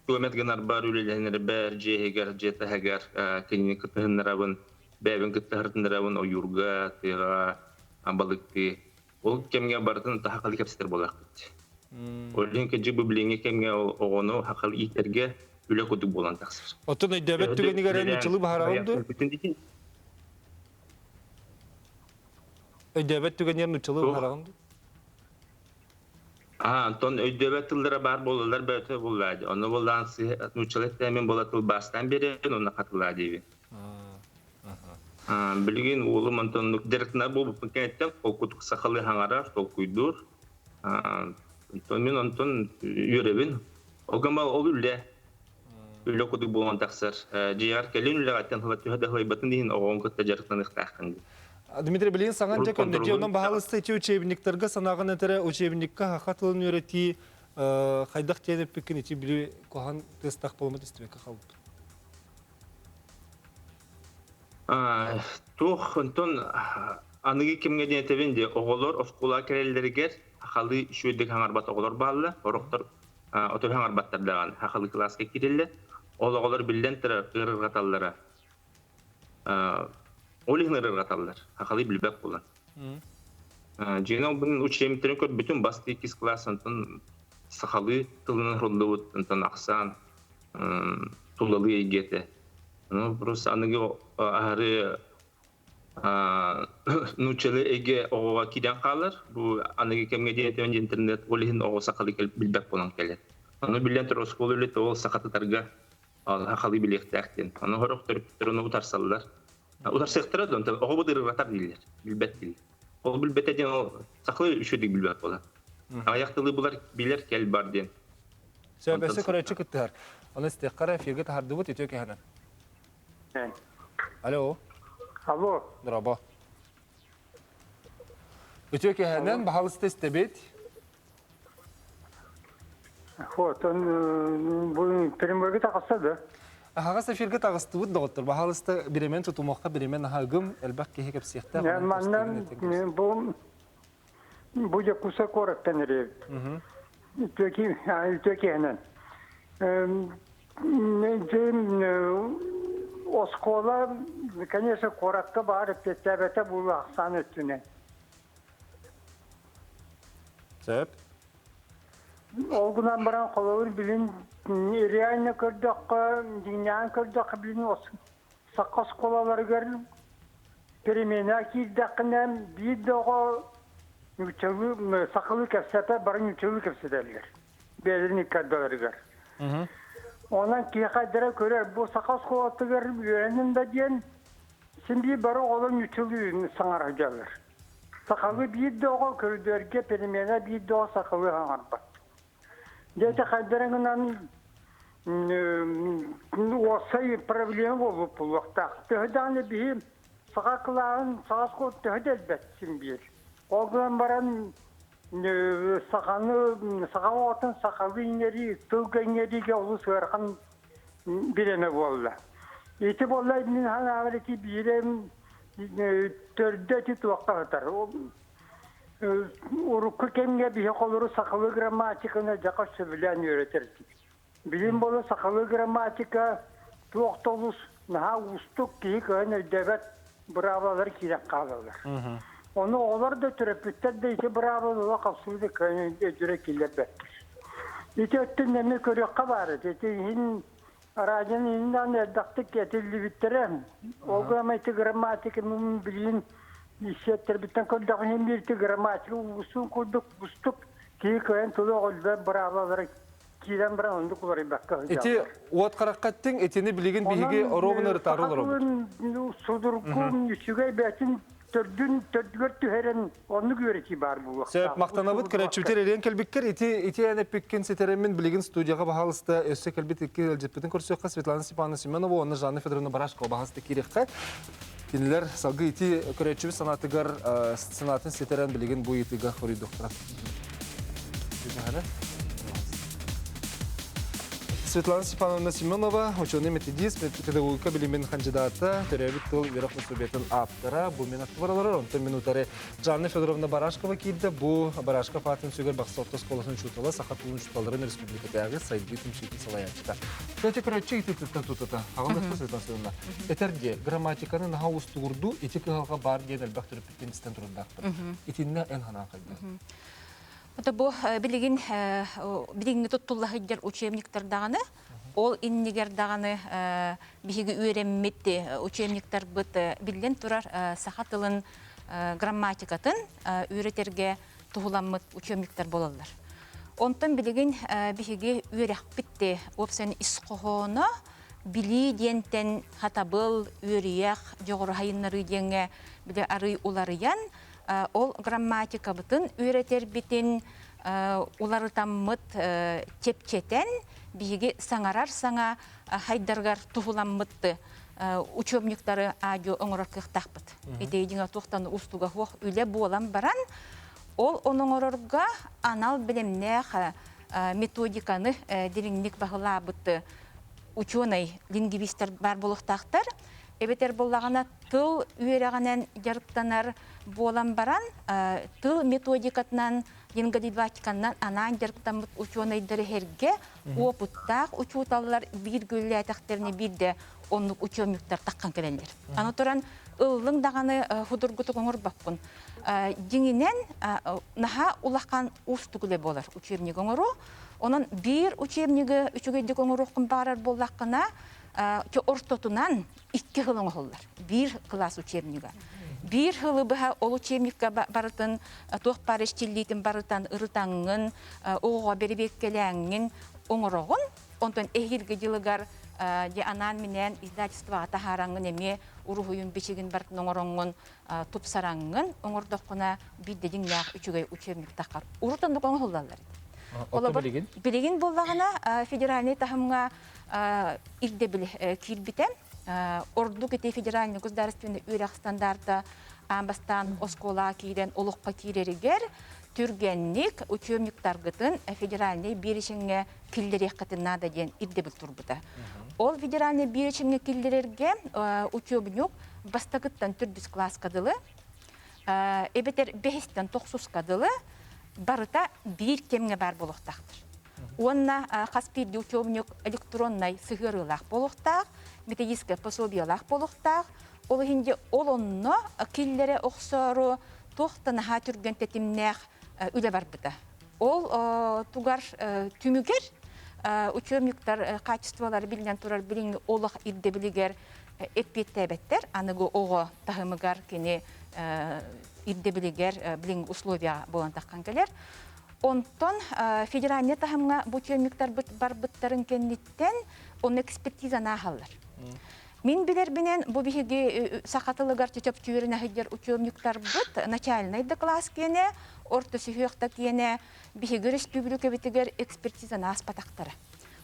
[SPEAKER 6] Километр гынарбар үлэлэһинэрбэр, дьиэһигэр, дьиэ таһыгар кинини кыттыһыннарабын, бэйэбин кыттыһыннарабын ойуурга, тыаҕа балыктыы. Ол кэмҥэ барытын сахалыы кэпсэтэр буолаахпыт. Ол иһин кырдьык бу билиҥҥи кэмҥэ оҕону сахалыы иитэргэ үлэ курдук буолан тахсар.
[SPEAKER 1] Оттон өйдөөбөт түгэнигэр эн нууччалыы баһараҕын дуо? Өйдөөбөт түгэнигэр нууччалыы баһараҕын дуо?
[SPEAKER 6] Аа, онтон өйдөөбөт тыллара баар буолаллар бөтө буоллаа дии. Ону буоллаан нууччалыы эттээмин буола тылбаастаан биэрэн онно хатылаа диибин. Билигин уолум онтон дьарыктанар буолбуппун кэнниттэн холкутук сахалыы хаҥарар, толкуйдуур. Онтон мин онтон үөрэбин. Ол гынан ол үлэ үлэ курдук буолан тахсар. Дьиэҕэр кэлин үлэҕиттэн ыла төһө да ыһылайбатын иһин оҕоҥ кытта дьарыктаныахтааххын дии.
[SPEAKER 1] Дмитрий, билигин саҥа дьэ көннөдьү, онон баһаалыста ити учебниктарга санааҕын этэрэ учебникка саха тылын үөрэтии хайдах диэн эппиккин ити били куһаҕан тыастаах буолуммут истибэккэ хаалбыт.
[SPEAKER 6] Туох онтон аныгы кэмҥэ диэн этэбин дии, оҕолор оскуола кэлэллэригэр сахалыы үчүгэйдик хаҥарбат оҕолор бааллар, сорохтор оту хаҥарбаттар даҕаны сахалыы кылааска киирэллэр. Ол оҕолор биллэн турар ыарырҕаталлара. Ол иһин ыарырҕаталлар, сахалыы билбэт буолан. Дьиҥэ ол учебниктарын көрбүтүм, бас иккис кылаас онтон сахалыы тылынан суруллубут, онтон ахсаан тулалыы эйгэтэ. Ну, просто аныгы аһары нууччалыы эйгэ оҕоҕо киирэн хаалар. Бу аныгы кэмҥэ диэн интернет ол иһин оҕо сахалыы билбэт буолан кэлэр. Ону биллэн турар оскуола үлэтэ ол сахатытарга сахалыы билиэхтээх диэн. Ону сорох төрөппүттэр ону утарсаллар. Утарсыахтара да, онтон оҕо быдырыратар дииллэр, билбэт дииллэр. Ол билбэтэ диэн ол сахалыы үчүгэйдик билбэт буолар. Аҕыйах тылы булар билэр кэл бар диэн.
[SPEAKER 1] Сөп, өссө көрөөччү кыттыһар. Оны истиэххэ эрэ эфиргэ таһардыбыт үтүө кэһэнэн. Алло.
[SPEAKER 10] Алло.
[SPEAKER 1] Дорообо. Үтүө кэһэнэн баһалыста истэбит.
[SPEAKER 10] Хотон бу прямойга таҕыста да?
[SPEAKER 1] Аһаҕас эфиргэ таҕыстыбыт доҕоттор. Баһалыста биремен тутумуохха биремен аһагым элбэх киһи кэпсиэхтээх.
[SPEAKER 10] Манна бу бу Дьокуускай куораттан эрэбит. Үтүө киһинэн. Оскуола, конечно, куоракка баар эппиэттээбэтэ буолуо ахсаан өттүнэн.
[SPEAKER 1] Сөп.
[SPEAKER 10] Ол гынан баран холобур билин реально көрдөххө, дьиҥнээн көрдөххө билин саха оскуолаларыгар перемена киирдэххинэ биир да оҕо нууччалыы сахалыы кэпсэтэ бары нууччалыы кэпсэтэллэр бэйэлэрин икки ардыларыгар. Онон киһи хайдара көрөр бу саха оскуолатыгар үөрэнин да диэн син биир бары оҕолор нууччалыы саҥара сылдьаллар. Сахалыы биир да оҕо көрүдүөргэ перемена биир да оҕо сахалыы саҥарбат. Дьэ ити хайдара гынан уопсай проблема буолбут буолуохтаах. Төһө даҕаны биһи саха кылааһын саха оскуолата төһө да элбэт син биир. Ол гынан баран саханы саха оҕотун сахалыы иҥэрии, тылга иҥэриигэ олус ыарахан бириэмэ буолла. Ити буолла мин санаабар ити биирэ төрдө ити туохха сытар. Урукку кэмҥэ биһи холору сахалыы грамматиканы дьака сөбүлээн үөрэтэрдик. Билим боло сахалыы грамматика туох да олус наһаа уустук киһи кыайан өйдөөбөт быраабылалар киирэн хаалаллар. Ону оҕолор да төрөппүттэр да ити быраабылала хапсыы да кыайан өйдөрө киллэрбэттэр. Ити өттүн эмиэ көрүөххэ баар этэ. Ити иһин радионы иһиннээн элбэхтик этиллибиттэрэ. Ол гынан ити грамматика билигин исиэттэрбиттэн көрдөҕүнэ биир ити грамматика уустук курдук уустук киһи кыайан тылы оҕолбот быраабылалара киирэн баран оннук уларыйбакка
[SPEAKER 1] Ити
[SPEAKER 10] сылдьаллар.
[SPEAKER 1] уот харахха эттиҥ, итини билигин биһиги
[SPEAKER 10] Онон
[SPEAKER 1] оруобуна ырытаары
[SPEAKER 10] саха
[SPEAKER 1] олоробут.
[SPEAKER 10] тылын судургу үчүгэй бэйэтин. Төрдүн төрдүгэр түһэрэн оннук үөрэтии баар
[SPEAKER 1] Сөп,
[SPEAKER 10] буолуохтаах.
[SPEAKER 1] махтанабыт көрөөччүбүтэр эриэн кэлбиккэр ити ити эн эппиккин ситэрэммин билигин студияҕа баһаалыста өссө кэлбит икки ыалдьыппытын көрсүөххэ Светлана Степановна Семенова уонна Жанна Федоровна Барашкова баһаалыста киириэххэ. Кинилэр салгыы ити көрөөччүбүт санаатыгар санаатын ситэрэн билигин бу ыйытыыга хоруйдуохтара. Светлана Степановна Семенова, ученый-методист, педагогика билимин хандьыдаата, төрөөбүт тыл үөрэх пособиетын ааптара. Бу мен аттыбар олорор, онтон мен утары Жанна Федоровна Барашкова киирдэ. Бу Барашков аатын сүгэр Бахсы орто оскуолатын учуутала, саха тылын учууталларын республикатааҕы сайдыы түмсүүтүн салайааччыта. Кстати, көрөөччү итититтэн тутата. Аҕалыахха Светлана Семеновна. Этэр дии, грамматиканы наһаа уустугурдуу ити кыһалҕа баар диэн элбэх төрөппүттэн истэн турардаахпын. Итиннэ эн санаан хайдах?
[SPEAKER 11] Это бу билигин билиҥҥи туттулла сылдьар учебниктар даҕаны, ол иннигэр даҕаны биһиги үөрэммит учебниктарбыт биллэн турар саха тылын грамматикатын үөрэтэргэ туһуламмыт учебниктар буолаллар. Онтон билигин биһиги үөрэхпит уопсайын ис хоһооно билии диэнтэн хатабыл, үөрүйэх, дьоҕуру сайыннарыы диэҥҥэ били арый уларыйан ол грамматикабытын үөрэтэрбитин уларытаммыт чэпчэтэн биһиги саҥарар саҥа хайдарыгар туһуламмыт учебниктары аадьу оҥорор кыахтаахпыт. Ити дьиҥэ туохтан устуга суох үлэ буолан баран, ол оҥорорго анал бэлэмнээх методиканы дириҥник баһылаабыт учуонай лингвистэр баар буолуохтаахтар. Эбэтэр буоллаҕына тыл үөрэҕинэн дьарыктанар буолан баран, тыл методикатынан, лингводидактиканан анаан дьарыктаммыт учуонайдары эргэ опыттаах учууталлар биир гүллээтэхтэринэ биирдэ оннук учуонньуктар таххан кэлэллэр. Аны туран ыллыҥ даҕаны худургутук оҥорбоккун. Дьиҥинэн наһаа улахан уустук үлэ буолар учебник оҥоруу. Онон биир учебнигы үчүгэйдик оҥоруоххун баҕарар буоллаххына, ортотунан икки сыл оҥоһуллар. Биир кылаас учебнига. Биир сылы быһа ол учебникка барытын туох баар истиллиитин барытан ырытаҥҥын, оҕоҕо бэрэбиэркэлээҥҥин оҥороҕун. Онтон эһиилги дьылыгар дьэ анаан-минээн издательствоҕа таһаараҥҥын эмиэ уруһуйун бичигин барытын оҥороҥҥун, тупсараҥҥын оҥордоххуна биирдэ дьиҥнээх үчүгэй учебник таххар. Урут оннук оҥоһуллаллар этэ.
[SPEAKER 1] Оттон билигин?
[SPEAKER 11] Билигин буоллаҕына федеральнай таһымҥа ирдэбил киирбитэ. Ордук ити федеральный государственный үөрэх стандарта аан бастаан оскуолаҕа киирэн олоххо киирэригэр түргэнник учебниктаргытын федеральный биэрэчиҥҥэ киллэриэххитин наада диэн ирдэбил турбута. Ол федеральный биэрэчиҥҥэ киллэрэргэ учебник бастакыттан төрдүс кылааска дылы эбэтэр бэһистэн тохсуска дылы барыта биир кэмҥэ баар буолуохтаахтар. Уонна хас биирдии учебник электроннай сыһыарыылаах буолуохтаах, методическай пособиелаах буолуохтаах. Ол иһин дьэ ол онно киллэрэ охсоору туох да наһаа түргэн тэтимнээх үлэ барбыта. Ол тугар түмүгэр учебниктар качестволара биллэн турар билиҥҥи олох ирдэбилигэр эппиэттээбэттэр. Аныгы оҕо таһымыгар кини ирдэбилигэр билиҥҥи условия буолан таххан кэлэр. Онтон федеральнай таһымҥа бу учебниктарбыт барбыттарын кэнниттэн онно экспертизаны ааһаллар. Мин билэрбинэн бу биһиги саха тылыгар чөчөпчүүрүн сылдьар учебниктарбыт начальнай да класс киэнэ, орто сүһүөх да киэнэ биһиги республикабытыгар экспертизаны ааспатахтара.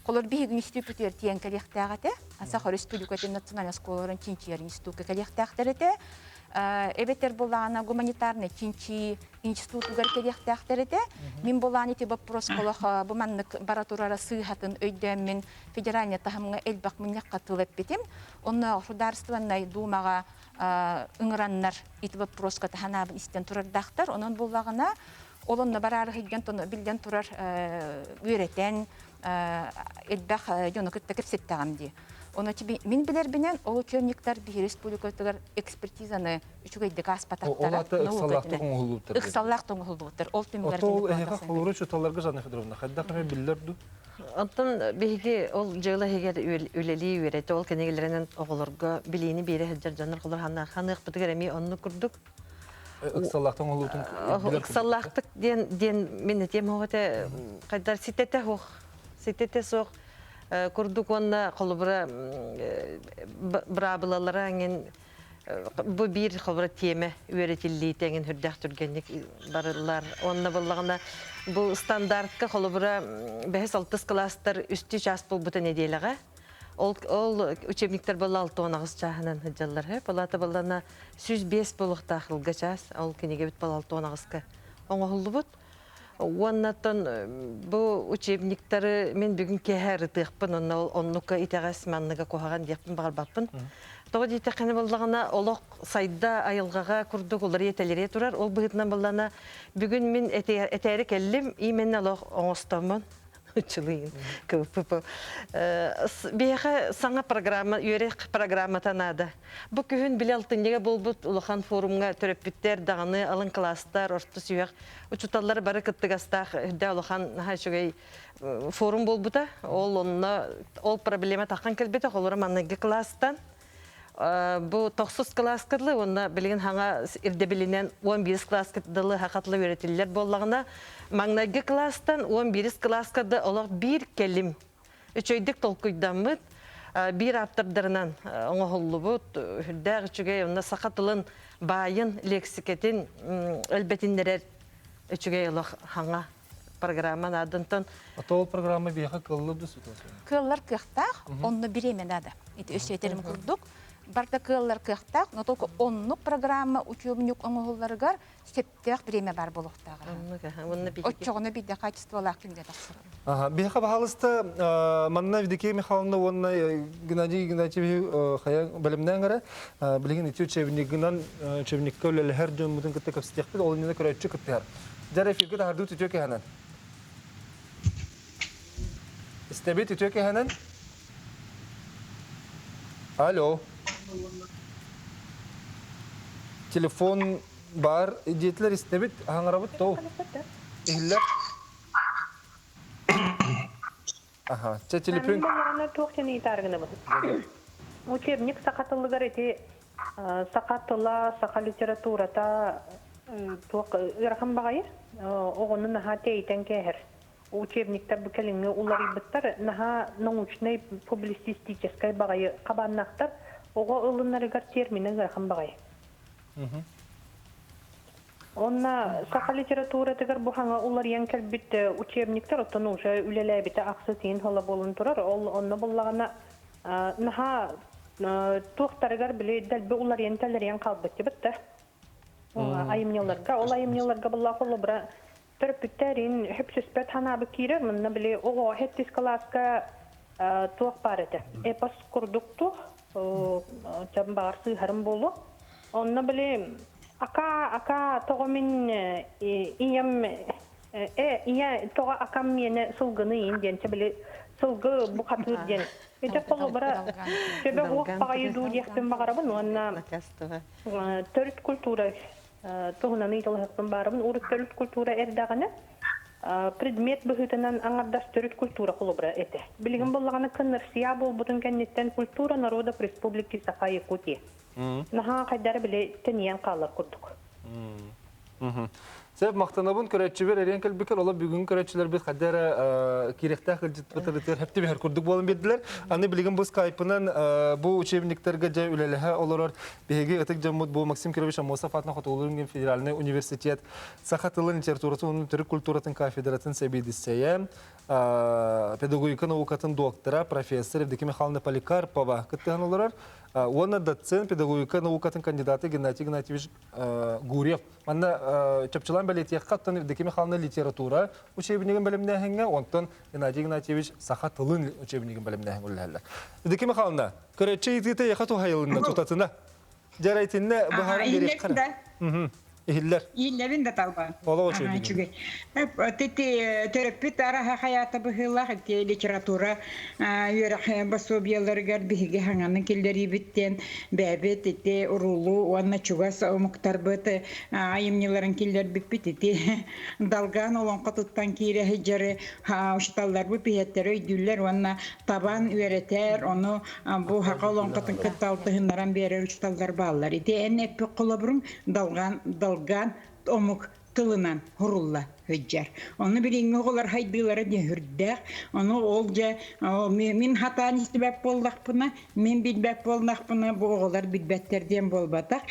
[SPEAKER 11] Холор биһиги институтугар тиийэн кэлиэхтээх этэ. Саха Республикатын национальнай оскуолаларын чинчийэр институтка кэлиэхтээхтэр этэ. Эбэтэр булаана гуманитарнай чинчии институтугар кэлиэхтээхтэр этэ. Мин булаан ити боппуруоска олох бу маннык бара турара сыыһатын өйдөөммүн федеральнай таһымҥа элбэх мунньахха тыл эппитим. Онно Государственнай Думаҕа ыҥыраннар ити боппуруоска таһанаабын истэн турардаахтар. Онон буллаҕына ол онно бараары сылдьан биллэн турар үөрэтэн элбэх дьону кытта кэпсэттэҕим дии. Ону мин билэрбинэн ол учебниктар биһиги республикатыгар экспертизаны үчүгэйдик ааспатахтара.
[SPEAKER 1] Ол аата ыксаллаахтык оҥоһуллубуттар.
[SPEAKER 11] Ыксаллаах оҥоһуллубуттар. Ол түмүгэр
[SPEAKER 1] Ото ол эһиэхэ холобура учууталларга Жанна Федоровна хайдах эмэ биллэр дуу?
[SPEAKER 12] Оттон биһиги ол дьыала иһигэр үлэлии үөрэтэ ол кинигэлэринэн оҕолорго билиини биэрэ сылдьар дьоннор холор ханыахпытыгар эмиэ оннук курдук
[SPEAKER 1] ыксаллаахтык оҥоһуллубутун
[SPEAKER 12] ыксаллаахтык диэн диэн мин этиэм суох этэ хайдар ситэтэ суох ситэтэ суох курдук уонна холобура быраабылалара эҥин. Бу биир холобура тиэмэ үөрэтиллиитэ эҥин үрдээх түргэнник барыллар. Онно буоллаҕына бу стандартка холобура бэһис алтыс кылаастар үстүү чаас буолбута нэдиэлэҕэ. Ол, ол учебниктар буолла 68 чааһынан сылдьаллар. Палата буоллана 105 буолуохтаах ылга чаас. Ол кинигэбит буолла 68-ка оҥоһуллубут. Уоннаттан бу учебниктары мин бүгүн киэһэ ырытыахпын, онно оннука итэҕэс, манныга куһаҕан диэхпин баҕарбаппын. Тоҕо диэтэххинэ буоллаҕына, олох сайда айылҕаҕа курдук уларыйа-тэлэрийэ турар. Ол быһыытынан буоллаҕына, бүгүн мин этээри кэллим, именно олох оҥостоммун Учулуйун КПП. Биһиэхэ саҥа программа, үөрэх программата наада. Бу күһүн били алтынньыга буолбут улахан форумҥа төрөппүттэр даҕаны алын кылаастар, орто сүһүөх учууталлар бары кыттыгастаах үрдэ улахан наһаа үчүгэй форум буолбута. Ол онно ол проблема таххан кэлбитэ. Холобура маҥнайгы кылаастан бу тохсус кылааска дылы уонна билигин хаҥа ирдэбилинэн 11 кылааска дылы хахатлы үөрэтиллэр буоллаҕына маҥнайгы кылаастан 11 кылааска да олох биир кэлим үчүгэйдик толкуйдаммыт биир ааптардарынан оҥоһуллубут үрдээх үчүгэй онно саха тылын баайын лексикэтин элбэтиннэрэр үчүгэй олох хаҥа программа наадантан
[SPEAKER 1] А ол программа биһиэхэ кыллы да
[SPEAKER 11] Кыаллар кыахтаах, онно бириэмэ надо. Ити өссө курдук барда кыаллар кыахтаах, но только оннук программа учебник оҥоһулларыгар сөптөөх бириэмэ бар буолуохтааҕа. Оччоҕуна биирдэ качестволаах кинигэ тахсар.
[SPEAKER 1] Ага, биһиэхэ баһаалыста манна Евдокия Михайловна уонна Геннадий Игнатьевич хайа бэлэмнээн эрэ билигин ити учебнигынан учебникка үлэлэһэр дьоммутун кытта кэпсэтиэхпит, ол иннинэ көрөөччү кыттыһар. Дьэ, эфиргэ таһардыы үтүө кэһэнэн. Истэбит үтүө кэһэнэн. Алло. Телефон бар диэтилэр истэбит, аһаҥарабыт тоу. Иһиллэр. Аха, чэ телефон.
[SPEAKER 13] Туох диэн ыйытааргынабын. Учебник саха тылыгар ити саха тыла, саха литературата туох ыарахан баҕайы оҕону наһаа тэйитэн кээһэр. Учебниктар бу кэлиҥҥи уларыйбыттар, наһаа научнай публицистическай баҕайы хабааннаахтар. Оҕо ылынарыгар терминэ ыарахан баҕайы. Онно саха литературатыгар бу хаҥа уларыйан кэлбит учебниктар оттон уже үлэлээбитэ ахсыс иин сыла буолан турар. Ол онно буллаҕына наһаа туохтарыгар били дэлби уларыйан тэлэрийэн хаалбыт да. Айымньыларга, ол айымньыларга буллаах холобура төрөппүттэрин хөпсүспэт ханаабы киирэр. Манна били оҕо хэттис кылааска туох баар этэ. Эпос курдук туох, чам баар сыыһарым буолуо. Онно били ака ака тоҕо мин ийэм э ийэ тоҕо акам миэнэ сылгыны иин диэн чэ били сылгы бухатыыр диэн ити холобура төбө уох баҕайы дуу диэхпин баҕарабын уонна төрүт культура туһунан ыйыталаһыахпын баарыбын урут төрүт культура эрдэҕинэ предмет быһыытынан аҥардас төрүт культура холобура этэ. Билигин буоллаҕына кыннарсия буолбутун кэнниттэн культура народов Республики Саха Якутия. Наһаа хайдары били тэнийэн хаалар курдук.
[SPEAKER 1] Сөп махтанабын көрөөччүбэр эриэн кэлбиккэр олор бүгүн көрөөччүлэрбит хайда эрэ киирэхтээх кырдьыт хэптибэһэр курдук буолан биэрдилэр. Аны билигин бу скайпынан бу учебниктарга дьэ үлэлэһэ олорор биһиги ытык дьоммут бу Максим Кирович Аммосов аатынан Хотугулуу федеральнай университет саха тылын литературатын уонна төрүт культуратын кафедратын сэбиэдиссэйэ педагогика наукатын доктора, профессор Евдокия Михайловна Поликарпова кыттыһан олорор. Уонна доцент педагогика наукатын кандидата Геннадий Игнатьевич Гурьев. Манна чопчулаан бэлиэтиэххэ, оттон Евдокия Михайловна литература учебнигын бэлэмнээһиҥҥэ, онтон Геннадий Игнатьевич саха тылын учебнигын бэлэмнээһиҥ үлэлэһэллэр. Евдокия Михайловна, көрөөччү ыйытыыта эйиэхэ туһайылынна тутатына. Дьэ, итиннэ быһааран биэриэххэ. Иһиллэр.
[SPEAKER 14] Иһиллэбин да талба.
[SPEAKER 1] Олох үчүгэй.
[SPEAKER 14] Тити төрөппүт араха хаята быһыылаах ити литература үөрэх пособияларыгар биһиги хаҥаны киллэриибит диэн бэйэбит ити уруулуу уонна чугас омуктарбыт айымньыларын киллэрбиппит ити далгаан олоҥхо туттан киирэ сылдьары учууталларбыт биһиэттэрэ өйдүүллэр уонна табан үөрэтэр ону бу саха олоҥхотун кытта алтыһыннаран биэрэр учууталлар бааллар. Ити эн эппит холобуруҥ далгаан далгаан омук тылынан хурулла сылдьар. Ону билиҥҥи оҕолор хайдыылара диэн сүрдээх. Ону ол дьэ мин хатаан истибэт буоллахпына, мин билбэт буоллахпына, бу оҕолор билбэттэр диэн буолбатах.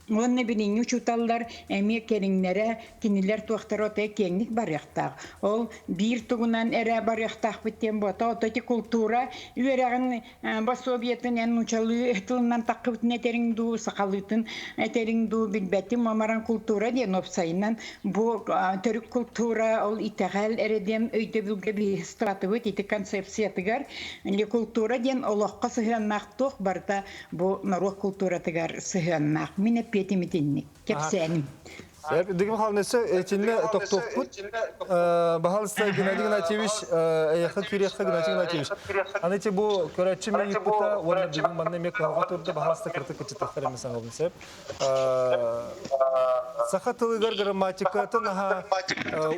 [SPEAKER 14] Уонна билиҥҥи учууталлар эмиэ кэриҥнэрэ, кинилэр туохтара отой киэҥник барыахтаах. Ол биир тугунан эрэ барыахтаахпыт диэн буолта. Ото ити култуура үөрэҕин босуобуйатын эн нуучалыы тылынан таххыбытын этэриҥ дуу, сахалыытын этэриҥ дуу билбэтим. Омаран култуура диэн уопсайынан бу төрүт култуура ол итэҕэл эрэ диэн өйдөбүлгэ биһистратыбыт ити концепциятыгар култуура диэн олоххо сыһыаннаах туох барыта бу норуот култууратыгар сыһыаннаах. Мин эппиэтим итинник. Кэпсээним.
[SPEAKER 1] Дыгым халнысы этинне токтуохпут. Баһалыста Геннадий Игнатьевич, эйэхэ кириэххэ Геннадий Игнатьевич. Аны ти бу көрөччү мен ыппыта уонна бүгүн манна эмиэ кыһалҕа турда баһалыста кыртык кычытахтар эми саҥабын сөп. Саха тылыгар грамматикатын аха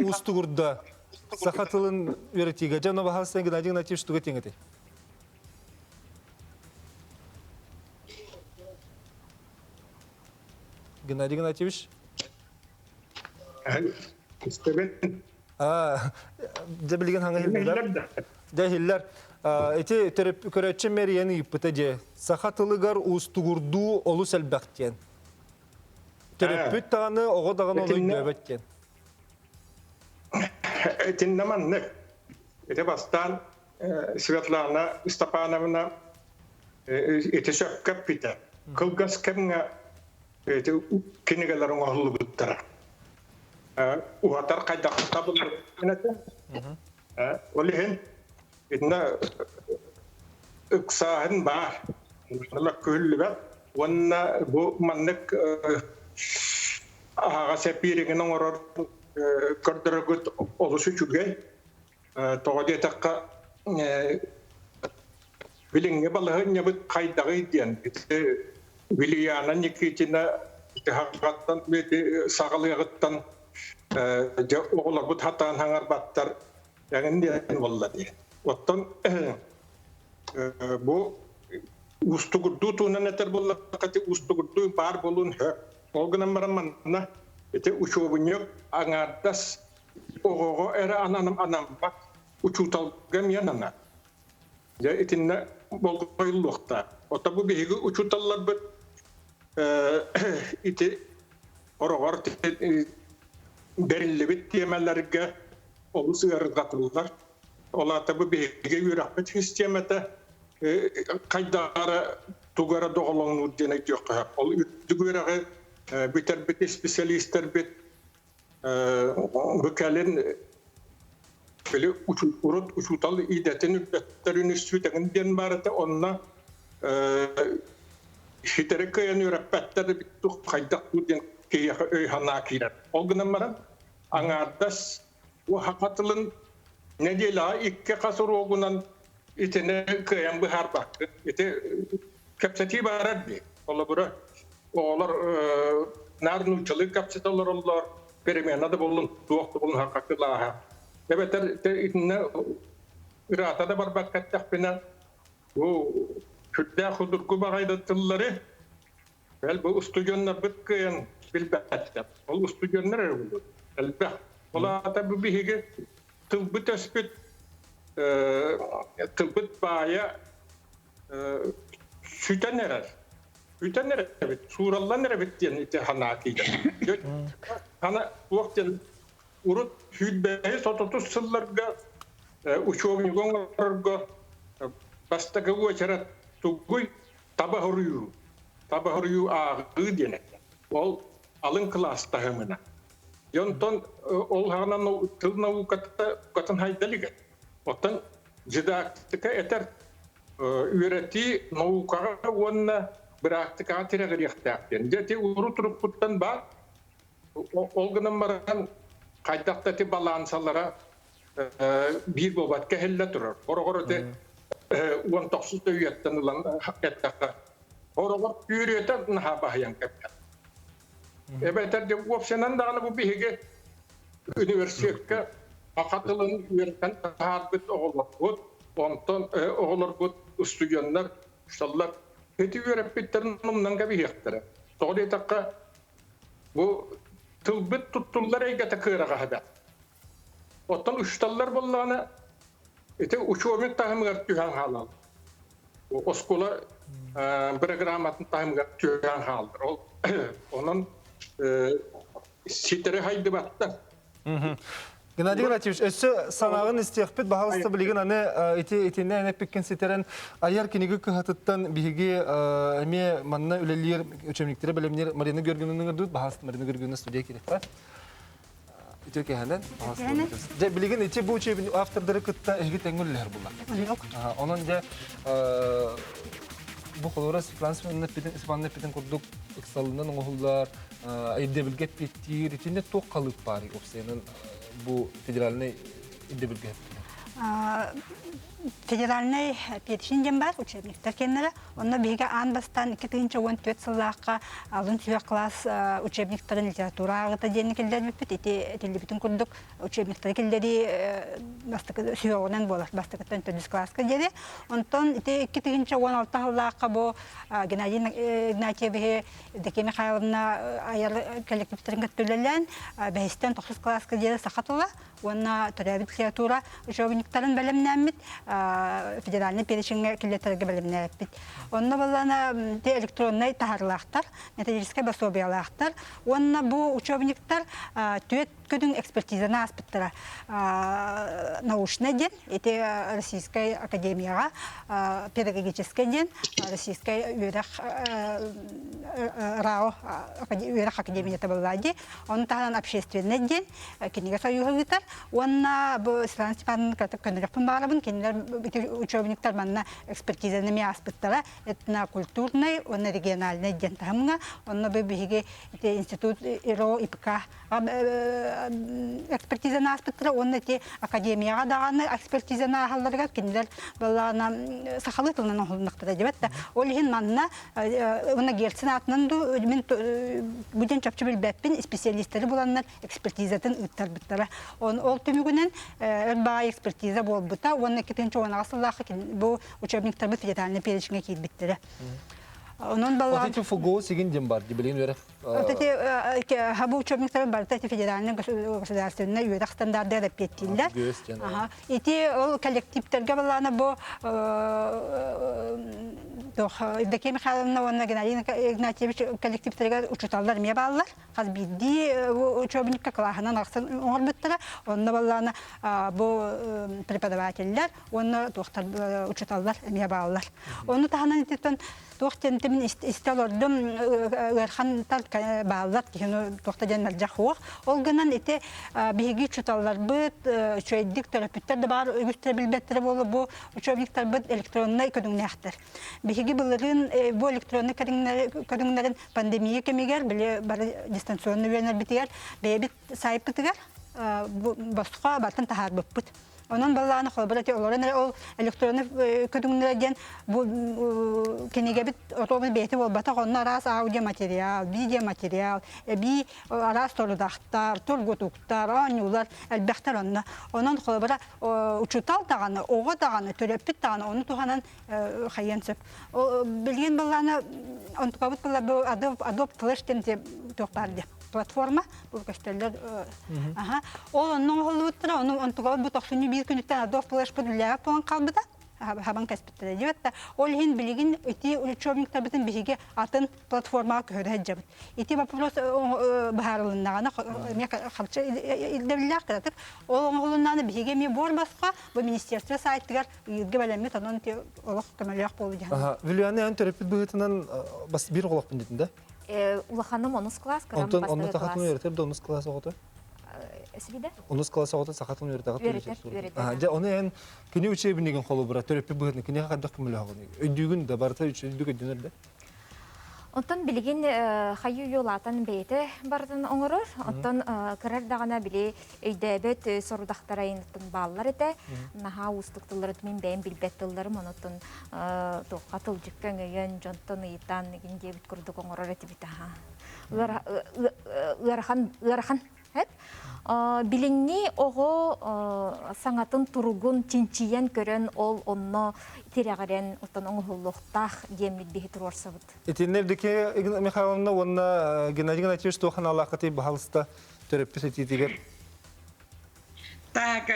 [SPEAKER 1] уустугурда. Саха тылын үөрэтиигэ. Дьэ, баһалыста Геннадий Игнатьевич туга тиҥэтэй? Геннадий Игнатьевич?
[SPEAKER 15] Истэбин.
[SPEAKER 1] Дьэ билигин хаҥа иһиллэр. Дьэ иһиллэр. Ити көрөөччү мэрийэн ыйыппыта дьэ. Саха тылыгар уустугурдуу олус элбэх диэн. Төрөппүт даҕаны, оҕо даҕаны ону өйдөөбөт диэн.
[SPEAKER 15] Итиннэ маннык. Ити бастаан Светлана Степановна ити сөпкө эппитэ. Кылгас кэмҥэ ити кинигэлэр оҥоһуллубуттара. Уһатар хайдах табыллар этэ. Ол иһин итиннэ ыксааһын баар. Мөккүһүллүбэт уонна бу маннык аһаҕас эпииригин оҥорор көрдөрөргүт олус үчүгэй. Тоҕо диэтэххэ, билиҥҥи балаһыанньабыт хайдаҕый диэн ити Вилияна Никитина ити саҕалыаҕыттан дьэ оҕолорбут хатаан хаҥарбаттар эҥин диэн буолла дии. Оттон бу уустугурдуу туһунан этэр буоллахха ити уустугурдуу баар буолуон сөп. Ол гынан баран манна ити учуобунньук аҥаардас оҕоҕо эрэ ананам анаммат учууталга эмиэ ананар. Дьэ итиннэ болҕойуллуохтаах. Ото бу биһиги учууталларбыт ити ороҕор бэриллибит тиэмэлэргэ олус ыарырҕатыллар. Ол аата бу биһиги үөрэхпит систиэмэтэ хайдаҕара тугу эрэ доҕолоҥнуур диэн өйдүөххэ сөп. Ол үрдүк үөрэҕи бүтэрбит исписэлиистэрбит Бу кэлин били урут учуутал идэтин үрдэттэр үнүстүүтэҥин диэн баар этэ онно ситэри кыайан үөрэппэттэр хайдах дуу диэн киһиэхэ өй-санаа киирэр. Ол гынан баран аҥаардас саха тылын нэдиэлэҕэ икки хас уруогунан итини кыайан быһаарбаккын. Ити кэпсэтии баарар дии. Холобура, оҕолор наар нууччалыы кэпсэтэ олороллор, перемена да буоллун, туох да буоллун саха кылааһа. Эбэтэр итиннэ ыраата да барбакка эттэхпинэ, бу сүрдээх судургу баҕайы тыллары бэл бу устудьуоннарбыт кыайан билбэттэр. Ол устудьуоннар эрэ буолуо элбэх. Ол аата бу биһиги тылбыт өспүт тылбыт баайа сүтэн эрэр. Бүтэн эрэбит, суураллан эрэбит диэн ити санаа киирэр. Ана туох диэн урут сүүрбэһис отутус сылларга учебник оҥорорго бастакы уочарат тугуй таба хоруйуу, таба хоруйуу ааҕыы диэн этэ. Ол алын кылаас таһымына. Онтон ол хаҕынан тыл науката букатын хайда илик. Оттон дидактика этэр үөрэтии наукаҕа уонна быраактыкаҕа тирэҕириэхтээх диэн. Дьэ ити урут уруккуттан баар. Ол гынан баран хайдах да ити балаансалара биир буолбат кэһиллэ турар. Хороҕор ити уон тохсус да үйэттэн ылан эттэххэ, хороҕор түөрүөтэ наһаа баһыйан кэппэт. Эбэтэр дьэ уопсайынан даҕаны бу биһиги университекка саха тылын үөрэтэн таһаарбыт оҕолорбут, онтон оҕолорбут устудьуоннар усталлар ити үөрэппиттэрин умнан кэбиһиэхтэрэ. Тоҕо диэтэххэ, бу Тылбыт туттуллар эйгэтэ кыараҕаһа да. Оттон учууталлар буоллаҕына ити учебник таһымыгар түһэн хаалаллар. Оскуола бырагырааматын таһымыгар түһэн хааллар. Ол онон ситэри хайдыбаттар.
[SPEAKER 1] Геннадий Игнатьевич, өссө санааҕын истиэхпит, баһалыста билигин аны ити итиннэ эн эппиккин ситэрэн айар кинигэ кыһатыттан биһиги эмиэ манна үлэлиир учебниктары бэлэмниир Марина Георгиевнаны ыҥырдыбыт, баһалыста Марина Георгиевна студия кириэххэ. Үтүө кэһэнэн. Дьэ, билигин ити бу учебник автордары кытта эһиги тэҥҥэ үлэлэһэр булла. Онон дьэ бу холобура Светлана Степановна эппитин курдук ыксалынан оҥоһуллар, ирдэбилгэ эппиэттиир, итиннэ туох халыып баарый уопсайынан бу федеральнай ирдэбилгэ
[SPEAKER 16] Федеральнай перечень диэн баар учебниктар кэннэрэ. Онно биһиги аан бастаан 2014 сыллаахха алын сүһүөх класс учебниктарын литература ааҕыта диэни киллэрбиппит. Ити этиллибитин курдук учебниктары киллэрии бастакы сүһүөҕүнэн буолар, бастакыттан төрдүс класска диэри. Онтон ити 2016 сыллаахха бу Геннадий Игнатьевиһи Евдокия Михайловна айар коллективтарын кытта үлэлээн, бэһистэн тохсус кылааска диэри саха тыла уонна төрөөбүт литература учебниктарын бэлэмнээммит, федеральнай перечеҥҥэ киллэртэргэ бэлэмнээбиппит. Онно баллана электроннай таһаарыылаахтар, методическай пособиялаахтар уонна бу учебниктар түөрт көрүҥ экспертизаны ааспыттара. Научный диэн, ити Российскай академияҕа педагогическай диэн Российскай үөрэх РАО үөрэх академията буолла дии. Ону таһынан общественный диэн кинигэ союһа ыытар. Уонна бу Светлана Степановна кыратык көннөрүөхпүн баҕарабын. Кинилэр ити учебниктар манна экспертизаны эмиэ ааспыттара. Этнокультурный уонна региональный диэн таһымҥа. Онно бу биһиги ити институт ИРО ИПК экспертизаны ааспыттара уонна ити академияҕа даҕаны экспертизаны ааһалларыгар кинилэр балаана сахалыы тылынан оҥоһулуннахтара диэбэт да ол иһин манна уонна Герцен аатынан дуу мин бу диэн чопчу билбэппин специалистэри буланнар экспертизатын ыыттарбыттара ол түмүгүнэн өр баҕайы экспертиза буолбута уонна 2010 сыллаахха бу учебниктарбыт федеральный перечиҥҥэ киирбиттэрэ онон
[SPEAKER 1] балаан Вот эти ФГО сигин диэн бар билигин үөрэх
[SPEAKER 16] Вот эти хабы учебниктары барыта эти федеральный государственный үөрэх стандартыгар эппиэттииллэр. Ити ол коллективтерге балаана бу Евдокия Михайловна уонна Геннадий Игнатьевич коллективтеригэр учууталлар эмиэ бааллар. Хас биирдии учебникка кылааһынан арахсан оҥорбуттара. Онно баллаана бу преподавателлэр уонна туохтар учууталлар эмиэ бааллар. Ону таһынан ититтэн Туох диэн мин истэ олордум ыархантан бааллар киһини туохта диэн мэлдьэх суох. Ол гынан ити биһиги учууталларбыт үчүгэйдик төрөппүттэр да баар үгүстэрэ билбэттэрэ буолуо бу учебниктарбыт электроннай көрүҥнээхтэр. Биһиги былырыын бу электроннай көрүҥнэрин пандемия кэмигэр били бары дистанционно үөрэнэрбитигэр бэйэбит сайтпытыгар босхо бартын таһаарбыппыт. Онон баллааны холобура ити олорон эрэ ол электронный көрүҥнэрэ диэн бу кинигэбит отобус бэйэтэ буолбатах, онно араас аудиоматериал, видеоматериал, эбии араас сорудахтар, тургутуктар, оонньуулар элбэхтэр онно. Онон холобура учуутал даҕаны, оҕо даҕаны, төрөппүт даҕаны ону туһанан хайыан сөп. Билигин баллааны онтукабыт була бу Adobe Flash диэн туох баар диye платформа бу көстөллөр аха ол онно оҥоһуллубуттара ону онтугабыт бу тохсунньу биир күнүттэн Adobe Flash-пыт үлэлээбэт буолан хаалбыта хабан кэспиттэрэ диэбэт да ол иһин билигин ити учебниктарбытын биһиги атын платформаҕа көһөрө сылдьабыт ити вопрос быһаарылыннаҕына эмиэ харчы ирдэбиллээх кыратык ол оҥоһулуннаҕына биһиги эмиэ буор босхо бу министерство сайтыгар ыйырга бэлэммит онон олох көмөлөөх буолу диэн
[SPEAKER 1] Вилюяны эн төрөппүт быһыытынан бас биир оҕолоохпун диэтин да
[SPEAKER 8] Улаханым онус класс, кырам
[SPEAKER 1] Онтон онно
[SPEAKER 8] бастакы
[SPEAKER 1] саха
[SPEAKER 8] класс.
[SPEAKER 1] тылын үөрэтэр да онус класс оҕото?
[SPEAKER 8] Сибиде?
[SPEAKER 1] Онус класс оҕото саха тылын үөрэтэр
[SPEAKER 8] Үөрэтэр, үөрэтэр.
[SPEAKER 1] Дьэ, ону эн кини учебнигин холобура төрөппүт быһыытынан киниэхэ хайдах көмөлөһөҕүн? Өйдүүгүн да барыта үчүгэйдик өйдөнөр да?
[SPEAKER 8] Оттон билигин хайыы улаатан бэйэтэ барытын оҥорор. Оттон кырар даҕаны били өйдөөбөт сорудахтарайыныттан бааллар этэ. Наһаа уустук тыллары мин бэйэм билбэт тылларым онуттан туохха тылдьыкка өҥөйөн, дьонтон ыйытан игин диэбит курдук оҥорор этибит аха. Ыарахан, ыарахан. Хэп. Билиҥҥи оҕо саҥатын туругун чинчийэн көрөн ол онно тирэҕирэн оттон оҥоһуллуохтаах диэммит биһи туруорсабыт.
[SPEAKER 1] Итиннэ Евдокия Михайловна уонна Геннадий Геннадьевич туох аналааххытый баһалыста төрөппүт этиитигэр?
[SPEAKER 14] Так,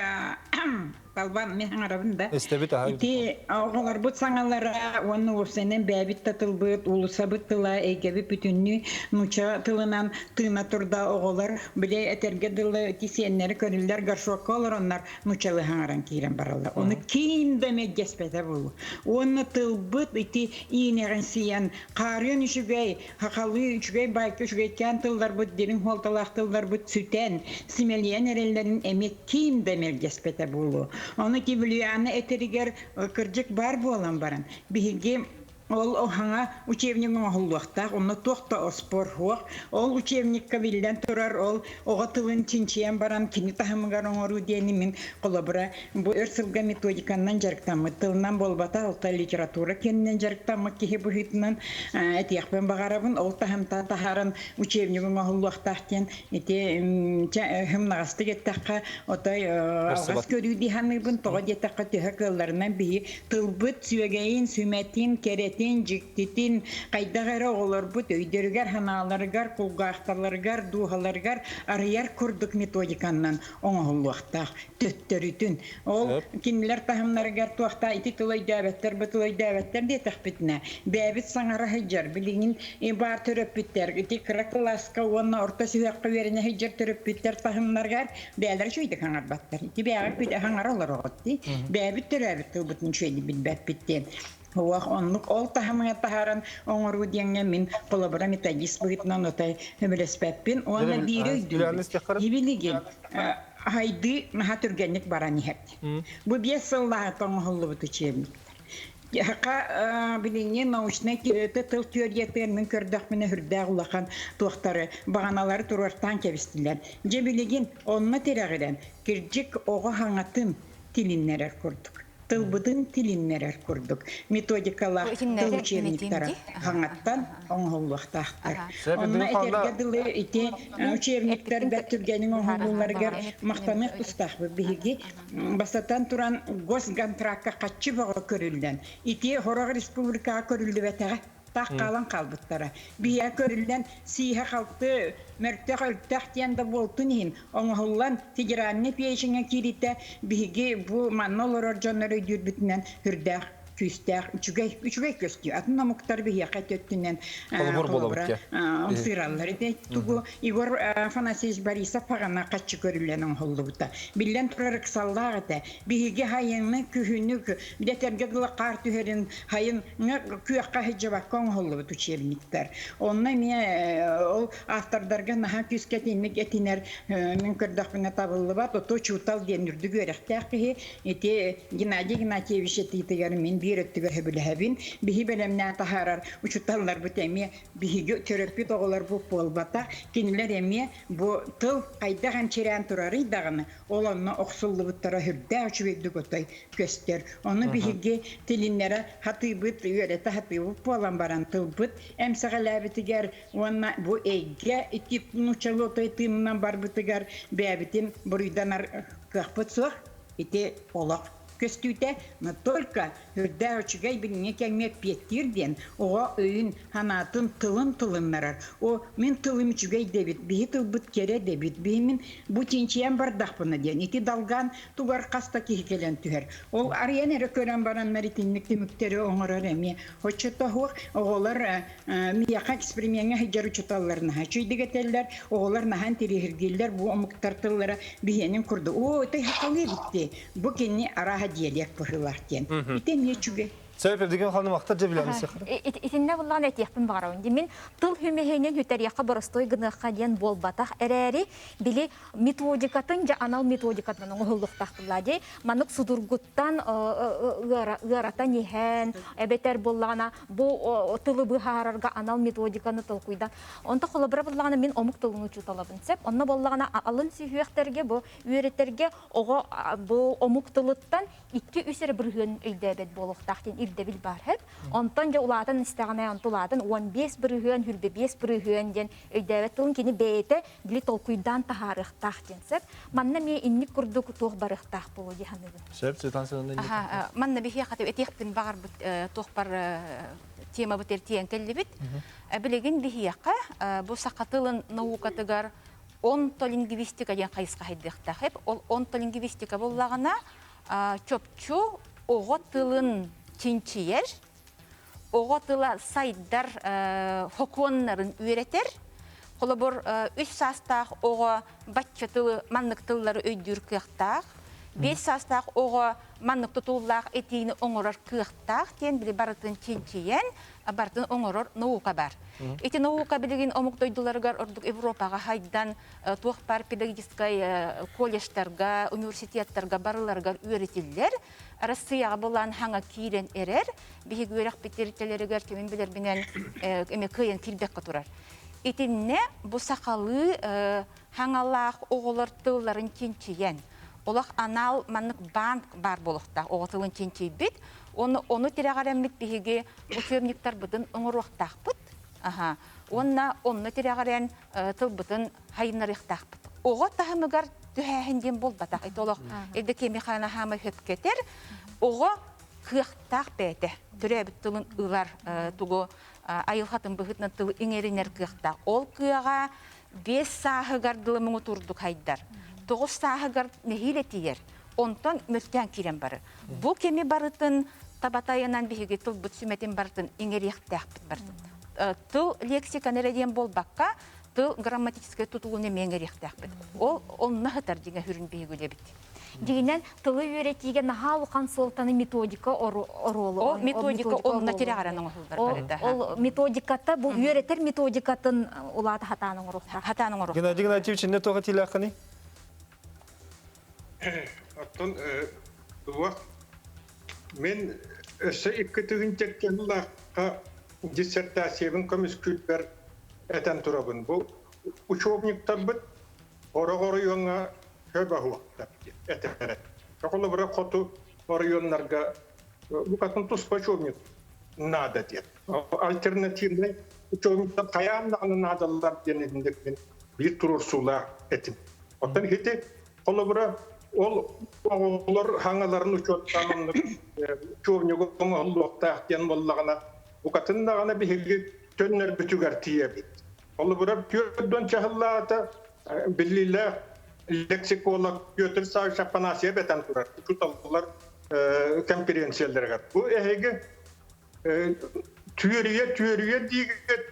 [SPEAKER 14] Талбан мен аҥарабын да.
[SPEAKER 1] Истэбит аһа.
[SPEAKER 14] Ити оҕолорбут саҥалара уонна уопсайынан бэйэбит да тылбыт, уулуссабыт тыла эйгэбит бүтүннүү нуучча тылынан тыына турда оҕолор били этэргэ дылы ити сиэннэри көрүллэр горшокка олороннор нууччалыы хаҥаран киирэн бараллар. Ону ким да мэддьэспэтэ буолуо. Уонна тылбыт ити иинэҕинсийэн хаарыан үчүгэй Хахалыы үчүгэй баайка үчүгэйкээн тылларбыт, дириҥ суолталаах тылларбыт сүтэн, симэлийэн эрэллэрин эмиэ ким да мэлдьэспэтэ буолуо. Ону Тивлиана этэригэр кырдьык баар буолан баран, биһиги ол хаҥа учебник оҥоһуллуохтаах, онно туох да оспор суох. Ол учебникка биллэн турар, ол оҕо тылын чинчийэн баран кини таһымыгар оҥоруу диэни мин холобура бу өр сылга методиканнан дьарыктаммыт тылынан буолбатах, алта литература кэннинэн дьарыктаммыт киһи быһыытынан этиэхпин баҕарабын. Ол таһымтан таһааран учебник оҥоһуллуохтаах диэн ити хымнаҕастык эттэххэ, отой алҕас көрүү дии саныыбын. Тоҕо диэтэххэ, төһө кыалларынан биһи тылбыт сүөгэйин, сүмэтин, кэрэтин, дьиктитин хайдах эрэ оҕолорбут өйдөрүгэр, санааларыгар, кулгаахталарыгар, дууһаларыгар арыйар курдук методиканнан оҥоһуллуохтаах. Төттөрүтүн. Ол кинилэр таһымнарыгар туохта ити тыл өйдөөбөттөр, бу тыл өйдөөбөттөр диэтэхпитинэ, бэйэбит саҥара сылдьар, билигин баар төрөппүттэр, ити кыра кылааска уонна орто сүһүөххэ үөрэнэ сылдьар төрөппүттэр таһымнарыгар бэйэлэрэ үчүгэйдик хаҥарбаттар. Ити бэйэҕэ күдэ хаҥара олороҕут дии. Бэйэбит төрөөбүт тылбытын үчүгэйдик билбэппит диэн. Уох, оннук ол таһымыгар таһааран оҥоруу диэҥҥэ мин холобура методист быһыытынан отой сөбүлэспэппин уонна биири өйдүүбүн. Ибилигин хайдыы наһаа түргэнник баран иһэр. Бу 5 сыллааҕыта оҥоһуллубут учебниктар. Хака билиҥҥи научнай тыл теориятыгар мин көрдөхпүнэ сүрдээх улахан туохтары баҕаналары туруортаан кэбистилэр. Дьэ билигин онно тирэҕирэн кирдьик оҕо хаҥатын тилиннэрэр курдук тылбытын тилиннэрэр курдук методикалаах тыл учебниктара хаҥаттан оҥоһуллуохтаахтар. Онно этэргэ дылы ити учебниктар бэрт түргэнин оҥоһуллууларыгар махтаныах тустаахпыт. Биһиги бастатан туран госгонтракка хаччы бөҕө көрүллэн, ити сорох республикаҕа көрүллүбэтэҕэ таах хаалан хаалбыттара. Биһиэхэ көрүллэн сииһэ-халты, мөлтөх-өлтөх диэн да буолтун иһин, оҥоһуллан федеральнай пиэчиҥҥэ киириитэ биһиги бу манна олорор дьоннор өйдүүрбүтүнэн сүрдээх күүстээх, үчүгэй, үчүгэй көстүү. Атын омуктар биһиэхэ өттүнэн
[SPEAKER 1] холобур
[SPEAKER 14] ымсыыраллар. Ити тугу Егор Афанасьевич Борисов аҕана хаччы көрүллэн оҥоһуллубута. Биллэн турар ыксаллаах этэ. Биһиги хайыҥны күһүнү дэтэргэ дылы хаар түһэрин хайын күөххэ сылдьыбакка оҥоһуллубут учебниктар. Онно эмиэ ол автордарга наһаа күүскэ итинник этинэр мин көрдөхпүнэ табыллыбат. Ото учуутал диэн үрдүк үөрэхтээх киһи ити Геннадий Игнатьевич этиитигэр мин биир өттүгэр сөбүлэһэбин. Биһи бэлэмнээн таһаарар учууталларбыт эмиэ биһиги төрөппүт оҕолорбут буолбатах. Кинилэр эмиэ бу тыл хайдах эмчирээн турарый даҕаны ол онно охсуллубуттара сүрдээх үчүгэйдик отой көстөр. Ону биһиги тилиннэрэ хатыыбыт, үөрэтэ хатыыбыт буолан баран тылбыт эмсэҕэлээбитигэр уонна бу эйгэ икки нууччалыы отой тыынынан барбытыгар бэйэбитин буруйданар кыахпыт суох. Ити олох көстүүтэ, но только үрдээх үчүгэй билиҥҥи кэмҥэ эппиэттиир диэн оҕо өйүн, санаатын, тылын тылыннарар. О, мин тылым үчүгэй дэбит, биһи тылбыт кэрэ дэбит, биһи мин бу чинчийэн бардахпына диэн ити далгаан тугар хас да киһи кэлэн түһэр. Ол арыйан эрэ көрөн бараннар итинник түмүктэри оҥорор эмиэ. Оччотоһуох оҕолор миэхэ эксперимеҥҥэ сылдьар учууталлар наһаа үчүгэйдик этэллэр, оҕолор наһаа интэриэһиргииллэр бу омуктар тыллара биһиэнин курдук. Оо, это хахалыы эбит Бу кини арааһа диалект быһыылаах диэн. Ити эмиэ үчүгэй.
[SPEAKER 1] Сөп, Евдокия ханым ахтар дьэ билэҕин сехара.
[SPEAKER 8] Итиннэ буллаҕын этиэхпин баҕарабын. Мин тыл хүмэһинин хүтэриэххэ боростуой гыныахха диэн буолбатах эрээри, били методикатын дьэ анал методикатынан оҥоһуллуохтаах буолла дии. Маннык судургуттан ыаратан иһэн, эбэтэр буоллаҕына бу тылы быһаарарга анал методиканы толкуйдан. Онто холобура буоллаҕына мин омук тылын учууталабын сөп. Онно буоллаҕына алын сүһүөхтэргэ бу үөрэтэргэ оҕо бу омук тылыттан 2-3 эрэ бырыһыан өйдөөбөт буолуохтаах диэн. ирдэбил баар хэп. Онтон дьэ улаатан истэҕинэ, онту улаатан 15 бырыһыан, 25 бырыһыан диэн өйдөөбөт тылын кини бэйэтэ били толкуйдаан таһаарыахтаах диэн сөп. Манна эмиэ инник курдук туох барыахтаах буолуо дии саныыбын.
[SPEAKER 1] Сөп, Светлана Семеновна.
[SPEAKER 11] Аха, манна биһиэхэ этиэхпин баҕарбыт туохпар темабыт эртийэн кэллибит. Билигин биһиэхэ бу саха тылын наукатыгар онтолингвистика диэн хайысха хайдыахтаах. Ол онтолингвистика буоллаҕына чопчу оҕо тылын чинчийэр, оҕо тыла сайдар хокуоннарын үөрэтэр. Холобур, үс саастаах оҕо бачча тылы маннык тыллары өйдүүр кыахтаах, 5 саастаах оҕо маннык тутуллаах этиини оҥорор кыахтаах диэн били барытын чинчийэн, барытын оҥорор наука бар. Ити наука билигин омук дойдуларыгар ордук Европаҕа хайдан туох баар педагогическай колледжтарга, университеттарга барыларыгар үөрэтиллэр. Россияҕа былаан хаҥа киирэн эрэр. Биһиги үөрэхпит тэрилтэлэригэр кимин билэрбинэн эмиэ кыайан киирбэккэ турар. Итиннэ бу сахалыы хаҥалаах оҕолор тылларын чинчийэн, олох анал маннык банк баар буолуохтаах оҕо тылын чинчийбит. Ону, ону тирэҕирэммит биһиги учебниктарбытын оҥоруохтаахпыт. Аха. Уонна онно тирэҕирэн тылбытын хайыннарыахтаахпыт. Оҕо таһымыгар түһээһин диэн буолбатах. Ити олох Евдокия Михайловна хаама хөпкөтөр. Оҕо кыахтаах бэйэтэ төрөөбүт тылын ылар тугу айылҕатын быһыытынан тылы иҥэринэр кыахтаах. Ол кыаҕа 5 сааһыгар дылы муҥутуурдук хайдар. 9 сааһыгар нэһиилэ тиийэр. Онтон мөлтөөн киирэн бары. Бу кэми барытын табатайынан биһиги тылбыт сүмэтин барытын иҥэриэхтээхпит барытын. Тыл лексиканы эрэ диэн буолбакка, тыл грамматическай тутулун эмиэ иҥэриэхтээхпит. Ол онно сытар дьиҥэ сүрүн биһиги үлэбит.
[SPEAKER 8] Дьиҥинэн, тылы үөрэтиигэ наһаа улахан суолтаны методика оруолу
[SPEAKER 11] Ол методика онно тирэҕирэн оҥоһуллар барыта.
[SPEAKER 8] Ол методиката бу үөрэтэр методикатын улаата хатаан оҥоруохтаах.
[SPEAKER 11] Хатаан оҥоруохтаах.
[SPEAKER 1] Геннадий Геннадьевич, инне туох этиилээххиний?
[SPEAKER 15] Оттон туох мен өссө икки тыһыынча диссертациябын көмүскүүрбэр этэн турабын. Бу учебниктарбыт Сорох оройуоҥҥа көп аһылыктар этэрэ. Холобура, хоту оройуоннарга букатын туспа учебник наада диэн. Альтернативный учебниктар хайаан даҕаны наадалар диэн итинник мин биир туруорсуулаах этим. Оттон ити холобура ол оҕолор хаҥаларын учуоттаан оннук учебнигы оҥоһуллуохтаах диэн буоллаҕына, букатын даҕаны биһиги төннөрбүтүгэр тиийэбит. Холобура, 40 чаһыллаата биллиилээх лексиколог Петр Савич Афанасьев этэн турар учууталлар конференцияларыгар. Бу эһиги түөрүйэ түөрүйэ диигит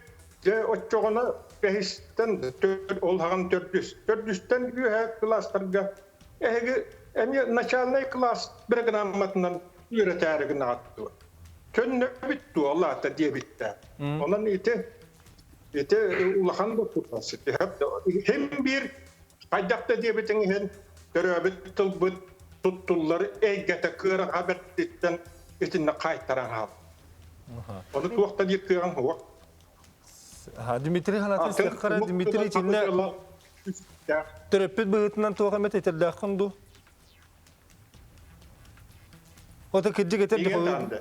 [SPEAKER 15] дьэ оччоҕуна бэһистэн ол хаҕын төрдүс төрдүстэн үөһэ кылаастарга эһиги эмиэ начальнай класс программатынан үөрэтээри гынаҕыт дуо төннөбүт дуо алаата диэбиттэр онон ити Ити улахан боппуруос. Хим биир хайдах да диэбитиҥ иһин төрөөбүт тылбыт туттуллар эйгэтэ кыараҕа бэртиттэн итиннэ хаайтаран хаал. Ону туох да диир кыаҕыҥ суох.
[SPEAKER 1] Дмитрий Ханатын сыаххара Дмитрий итиннэ төрөппүт быһыытынан туох эмэ этэрдээххин дуу? Ото кырдьык этэр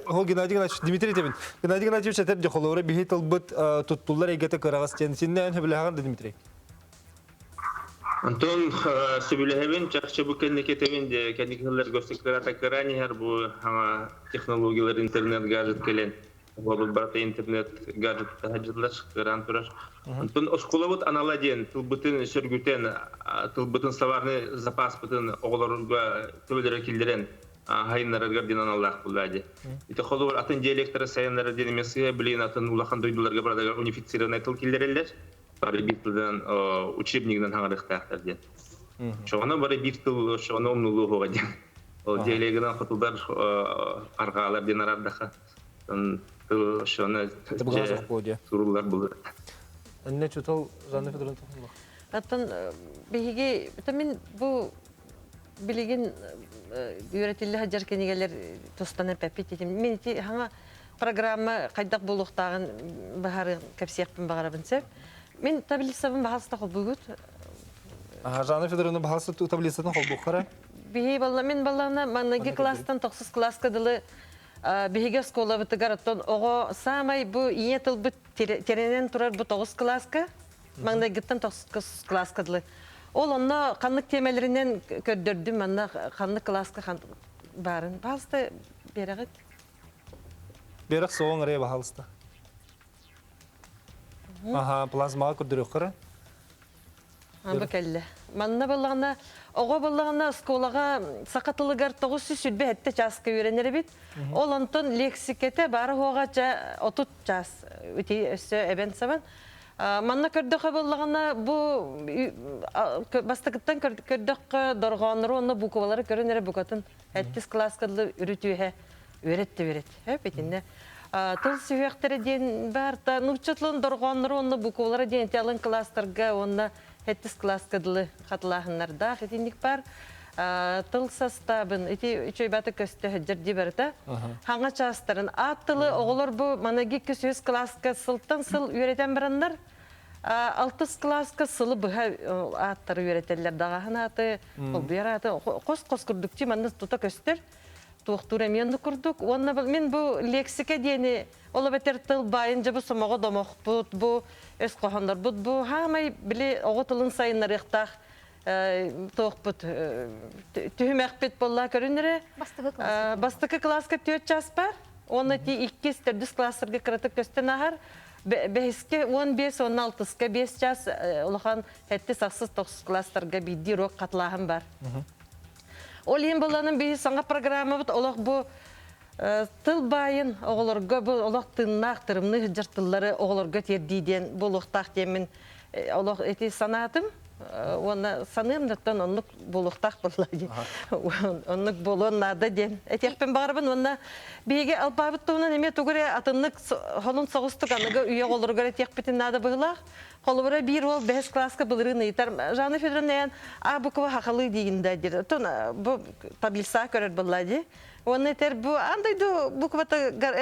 [SPEAKER 1] Ол Геннадий Геннадьевич, Дмитрий этебин. Геннадий Геннадьевич этэр дьохолоро биһи тылбыт туттуллар эйгэтэ кыраҕас диэн синнээн сөбүлэһэҕин да Дмитрий?
[SPEAKER 6] Антон сөбүлэһэбин, чахчы бу кэнники этебин де кэнники сылларга өссө кырата кыраан иһэр бу хаҥа технологиялар интернет гаджет кэлэн Олорбут барыта интернет гаджет таһадьыллар, кыраан турар. Онтон оскуолабыт анала диэн тылбытын сөргүтэн, тылбытын словарный запаспытын оҕолорго төбөлөрө киллэрэн хайыннараргар диэн аналлаах буолла дии. Ити холобур атын диалектары сайыннарар диэн эмиэ сыыһа билигин атын улахан дойдуларга барытыгар унифицированный тыл киллэрэллэр. Бары биир тылынан учебнигынан хаҥарыахтаахтар диэн. Чоҕоно бары биир тыл чоҕоно умнулуо суоҕа диэн. Ол диалегынан хотулар арҕаалар диэн араардахха суруллар булur.
[SPEAKER 1] Энне чутал Жанна Федоровна тухуллах.
[SPEAKER 12] Оттон биһиги мин бу билигин үөрэтиллэ сылдьар кинигэлэр тустан эппэппит этим. Мин ити хаҥа программа хайдах буолуохтааҕын баһары кэпсиэхпин баҕарабын сөп. Мин таблицабын баһаста холбугут.
[SPEAKER 1] Жанна Федоровна баһаста таблицатын холбуххара.
[SPEAKER 12] Биһи балла мин баллана манныгы класстан тохсус класска дылы. Биһиги оскуолабытыгар оттон оҕо саамай бу ийэ тылбыт тирэнэн турар бу тоҕус кылааска, маҥнайгыттан тоҕус кылааска дылы. Ол онно ханнык тиэмэлэринэн көрдөрдүм, манна ханнык кылааска баарын. Пожалуйста, биэрэҕит.
[SPEAKER 1] Берех соҕоҥ эрэ, баһаалыста. Аха, плазмаға көрдөрүөххэ.
[SPEAKER 12] Бу кэллэ. Манна баллаҕына, оҕо баллаҕына оскуолаҕа саха тылыгар 927 чааска үөрэнэр эбит. Ол онтон лексикэтэ баара хуоҕа ча 30 чаас ити өссө эбэн сабан. Манна көрдөхө боллаҕына бу бастакыттан көрдөххө дорҕооннору уонна буквалары көрөн эрэ букатын Эттис кылааска дылы үрүт-үөһэ үөрэт да үөрэт. Хөп итиннэ тыл сүһүөхтэрэ диэн баар та нуучча тылын дорҕооннору уонна буквалара диэн ити алын кылаастарга уонна хэттис кылааска дылы хатылааһыннардаах итинник баар. Тыл састаабын ити үчүгэй көстө сылдьар дии барыта. Хаҥа чаастарын аат тылы оҕолор бу маныгы 200 кылааска сылтан сыл үөрэтэн бараннар Алтыс кылааска сылы быһа ааттары үөрэтэллэр. Даҕаһын ааты, холбуйар ааты хос-хос курдук чи манна тута көстөр. Туохтуур эмиэ оннук курдук. Уонна мин бу лексика диэни ол эбэтэр тыл баайын дьэ бу сомоҕо домохпут, бу өс хоһооннорбут, бу хаамай били оҕо тылын сайыннарыахтаах туохпут түһүмэхпит буолла көрүнэрэ.
[SPEAKER 8] Бастакы кылааска.
[SPEAKER 12] Бастакы кылааска түөрт час бар. Уонна ти иккис, төрдүс класстарга кыратык көстөн аһар. Бэһискэ 15, уонна алтыска 5 час улахан сэттис, ахсыс, тохсус класстарга биирдии уруок хатылааһын бар. Ол иһин буланын биһи саҥа программабыт олох бу тыл баайын оҕолорго бу олох тыыннаах тырымныы сылдьар тыллары оҕолорго тиэрдии диэн буолуохтаах диэммин олох ити санаатым уонна саныам даттан оннук буолуохтаах буолла диэн оннук буолуон наада диэн этиэхпин баҕарабын уонна биһиги алпаабыт туһунан эмиэ тугу эрэ атыннык холун соҕустук аныгы үйэ оҕолоругар этиэхпитин наада быһыылаах. Холобура, биир уол бэһис кылааска былырыын ыйытар Жанна Федоровна эн А буква хахалыы диигин да диир. Оттон бу таблица көрөр буолла дии. Уонна этэр бу аан дойду букватыгар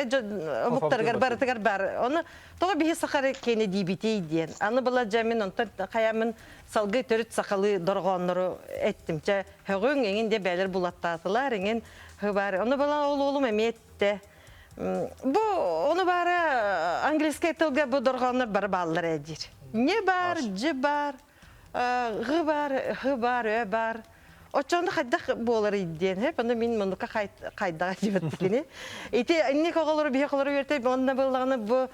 [SPEAKER 12] омуктарыгар барытыгар бар. Ону тоҕо биһи сахары киэнэ диибитий диэн. Аны была дьэ мин онтон хайамын салгыы төрүт сахалыы дорҕооннору эттим. Чэ һөҕүҥ эҥин диэ бээлэр булаттаатылар эҥин хыбар. Ону была ол уолум эмиэ эттэ. Бу ону баара английскай тылга бу дорҕооннор бары бааллар ээ диир. Не бар, дж бар, ҕ бар, һ бар, ө бар. Оччоҕуна хайдах буоларый диэн, хэп, ону мин муннукка хайдаҕа диэбит кини. Ити инник оҕолору биһи оҕолору үөртэ, онно буоллаҕына бу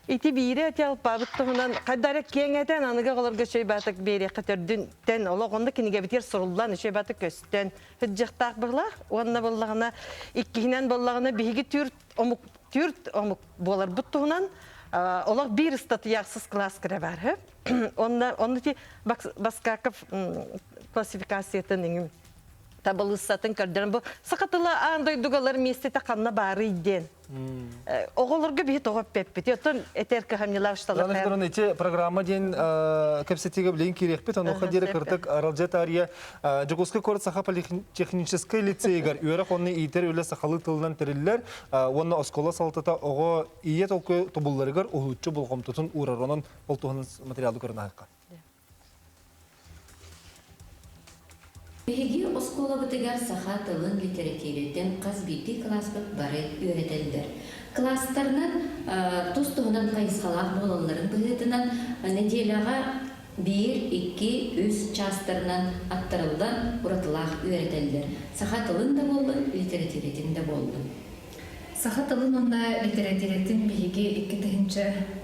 [SPEAKER 12] ити биире ити алпаабыт туһунан хайда эрэ киэҥ этэн аныгы оҕолорго үчүгэй баатык биэриэххэ төрдүн тэн олох онно кинигэбитигэр суруллан үчүгэй баатык көстөн сылдьыахтаах быһылаах уонна буоллаҕына иккиһинэн буоллаҕына биһиги түүр омук түүрт омук буоларбыт туһунан олох биир ыстатыйаахсыз кылаас кэрэ бар Онно онно ти Баскаков классификациятын иҥин табылыссатын көрдөрөн бу саха тыла аан дойдугалар миэстэтэ ханна баарый диэн. Оҕолорго биһи тоҕо эппэппит. Оттон этэр кыһамньылаах шталар.
[SPEAKER 1] Аны ити программа диэн кэпсэтиигэ билигин киириэхпит. Онуоха диэри кырдык аралдьа таарыйа Дьокуускай куорат Саха политехническай лицейигэр үөрэх уонна иитэр үлэ сахалыы тылынан тэриллэр уонна оскуола салалтата оҕо ийэ толкуй тобулларыгар уһулуччу болҕомтотун уурар. Онон ол туһунан материалы көрөн ааһыахха.
[SPEAKER 17] Биһиги оскуолабытыгар саха тылын литэрэтиирэтин хас биирдии кылааспыт бары үөрэтэллэр. Кылаастарынан тус-туһунан хайысхалаах буолалларын быһыытынан нэдиэлэҕэ биир, икки, үс чаастарынан аттарыллан уратылаах үөрэтэллэр. Саха тылын да буоллун, литэрэтиирэтин да буоллун.
[SPEAKER 18] Саха тылын уонна литэрэтиирэтин биһиги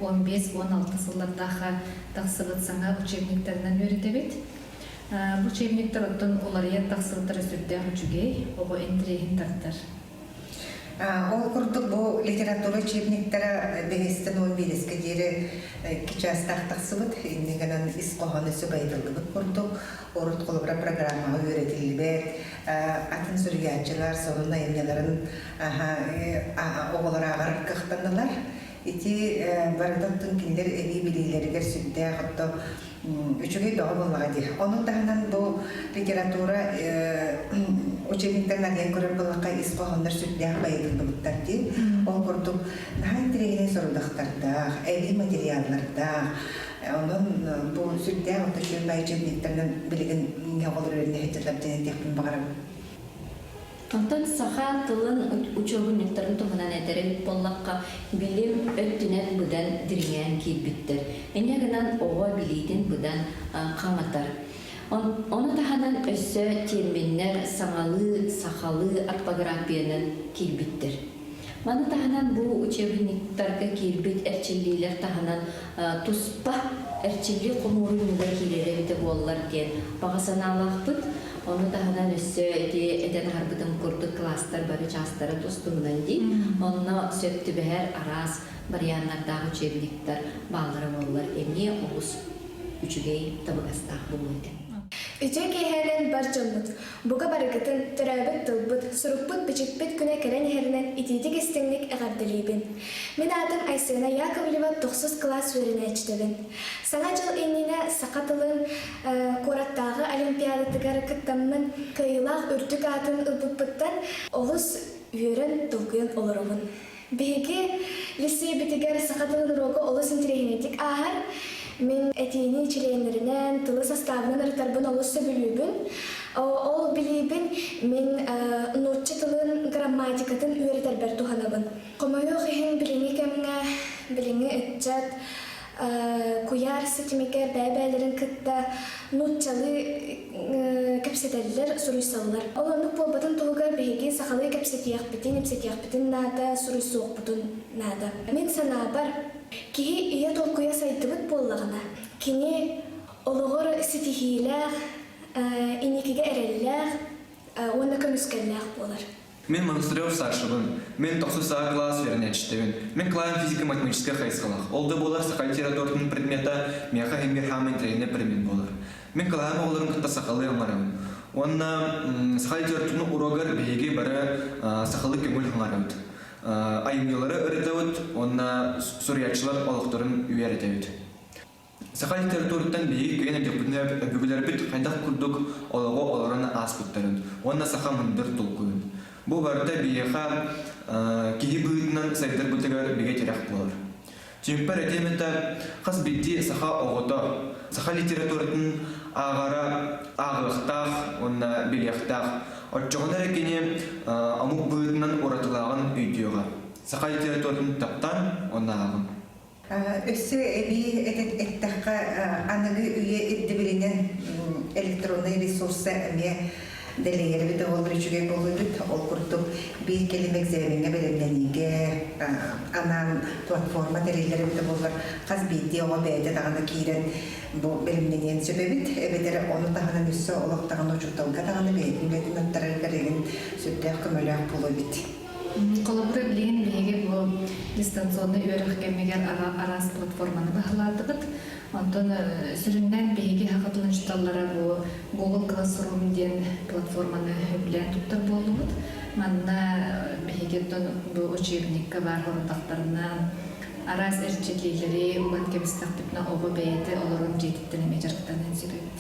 [SPEAKER 18] 2015-16 сыллардаахха тахсыбыт саҥа учебниктарынан үөрэтэбит. Бу учебниктар оттон уларыйан тахсыбыттара сүрдээх үчүгэй, оҕо интэриэһин тардар.
[SPEAKER 19] Ол курдук бу литература учебниктара бэһистэн 11-ке диэри икки чаастаах тахсыбыт. Инньэ гынан ис хоһооно өссө байытыллыбыт курдук. Урут холобура программаҕа үөрэтиллибэт, атын суруйааччылар сонун айымньыларын оҕолор ааҕар кыахтаннылар. Ити барыта оттон кинилэр эбии билиилэригэр сүрдээх отто үчүгэй бөҕө буоллаҕа дии. Ону таһынан бу литература учебниктарын арыйан көрөр буоллахха ис хоһооннор сүрдээх байытыллыбыттар дии. Ол курдук наһаа интэриэһинэй сорудахтардаах, эбии материаллардаах, Онон бу сүрдээх орто үчүгэй учебниктарынан билигин оҕолор үөрэнэ сылдьаллар диэн этиэхпин баҕарабын.
[SPEAKER 17] Онтон саха тылын учуобунньуктарын туһунан этэр эбит буоллахха, билим өттүнэн быдан дириҥээн киирбиттэр. Инньэ гынан оҕо билиитин быдан хаҥатар. Ону таһынан өссө тиэрминнэр саҥалыы, сахалыы орфографиянан киирбиттэр. Маны таһынан бу учебниктарга киирбит эрчиллиилэр таһынан туспа эрчиллии хомуурунньуга киирэрэ эбитэ буоллар диэн баҕа санаалаахпыт. Ону таһынан өссө ити этэн аһарбытым курдук класстар бары чаастара тус-туһунан дии. Онно сөп түбэһэр араас варианнардаах учебниктар бааллара буоллар эмиэ олус үчүгэй табыгастаах буолуо этэ.
[SPEAKER 20] Үтүө киэһэнэн бар дьоммут! Бука барыгытын, төрөөбүт тылбыт, сурукпут-бичикпит күнэ кэлэн иһэринэн итиитик-истиҥник эҕэрдэлиибин. Мин аатым Айсена Яковлева тохсус кылаас үөрэнээччитэбин. Саҥа дьыл иннинэ саха тылын куораттааҕы олимпиадатыгар кыттаммын кыайыылаах үрдүк аатын ылбыппыттан олус үөрэн, долгуйан олоробун. Биһиги лиссиэйбитигэр саха тылын уруога олус интэриэһинэйдик ааһар. Мин этиини чилиэннэринэн, тылы састаабынан ырытарбын олус сөбүлүүбүн. Ол билиибин мин нуучча тылын грамматикатын үөрэтэрбэр туһанабын. Хомойуох иһин, билиҥҥи кэмҥэ билиҥҥи ыччат куйаар ситимигэр бэйэ-бэйэлэрин кытта нууччалыы кэпсэтэллэр, суруйсаллар. Ол оннук буолбатын туһугар биһиги сахалыы кэпсэтиэхпитин, ипсэтиэхпитин наада, суруйсуохпутун наада. Мин санаабар, киһи ийэ толкуйа сайдыбыт буоллаҕына, кини олоҕор ситиһиилээх, инникигэ эрэллээх уонна көмүскэллээх буолар.
[SPEAKER 21] Мин Монастырев Сашабын. Мин тохсус А класс үөрэнээччитэбин. Мин клаһым физико-математическай хайысхалаах. Ол да буолар саха литературатын предмета миэхэ иһин хааман интэриэһинэй предмет буолар. Мин кылааһым оҕолорун кытта сахалыы оҥоробун. Уонна саха литературатын уруогар биһиги бары сахалыы көҥүл оҥоробут. Айымньылары ырытабыт уонна суруйааччылар олохторун үөрэтэбит. Саха литератураттан биһиги кыайан өйдөхпүтүнэ өбүгэлэрбит хайдах курдук олоҕу олорон ааспыттарын уонна саха мындыр толкуйун. Бу барыта биһиэхэ киһи быһыытынан сайдарбытыгар бигэ тирэх буолар. Түмпэр этиэм этэ, хас биирдии саха оҕото саха литературатын ааҕара ааҕыахтаах уонна билиэхтээх. Оччоҕуна эрэ кини омук быһыытынан уратылааҕын өйдүөҕэ. Саха литературатын таптаан уонна ааҕын.
[SPEAKER 19] Өссө эбии эттэххэ, аныгы үйэ ирдэбилинэн электроннай ресурса эмиэ дэлэйэр эбит оҕолор үчүгэй буолуйбут. Ол курдук биир кэлим экзамеҥҥа бэлэмнэниигэ анаан платформа тэриллэр эбитэ буоллар, хас биирдии оҕо бэйэтэ даҕаны киирэн бу бэлэмнэниэн сөп эбит. Эбэтэр ону таһынан өссө олох даҕаны учууталга даҕаны бэйэтин үлэтин аттарарыгар игин сүрдээх көмөлөөх буолуо эбит.
[SPEAKER 18] Холобура, билигин биһиги бу дистанционнай үөрэх кэмигэр араас платформаны баһылаатыбыт. Онтон сүрүннээн биһиги саха тылын учууталлара бу Google Classroom диэн платформаны сөбүлээн туттар буоллубут. Манна биһиги оттон бу учебникка баар сорудахтарынан араас эрчиллиилэри уган кэбистэхпитинэ оҕо бэйэтэ олорон дьиэтиттэн эмиэ дьарыктаныан сөп эбит.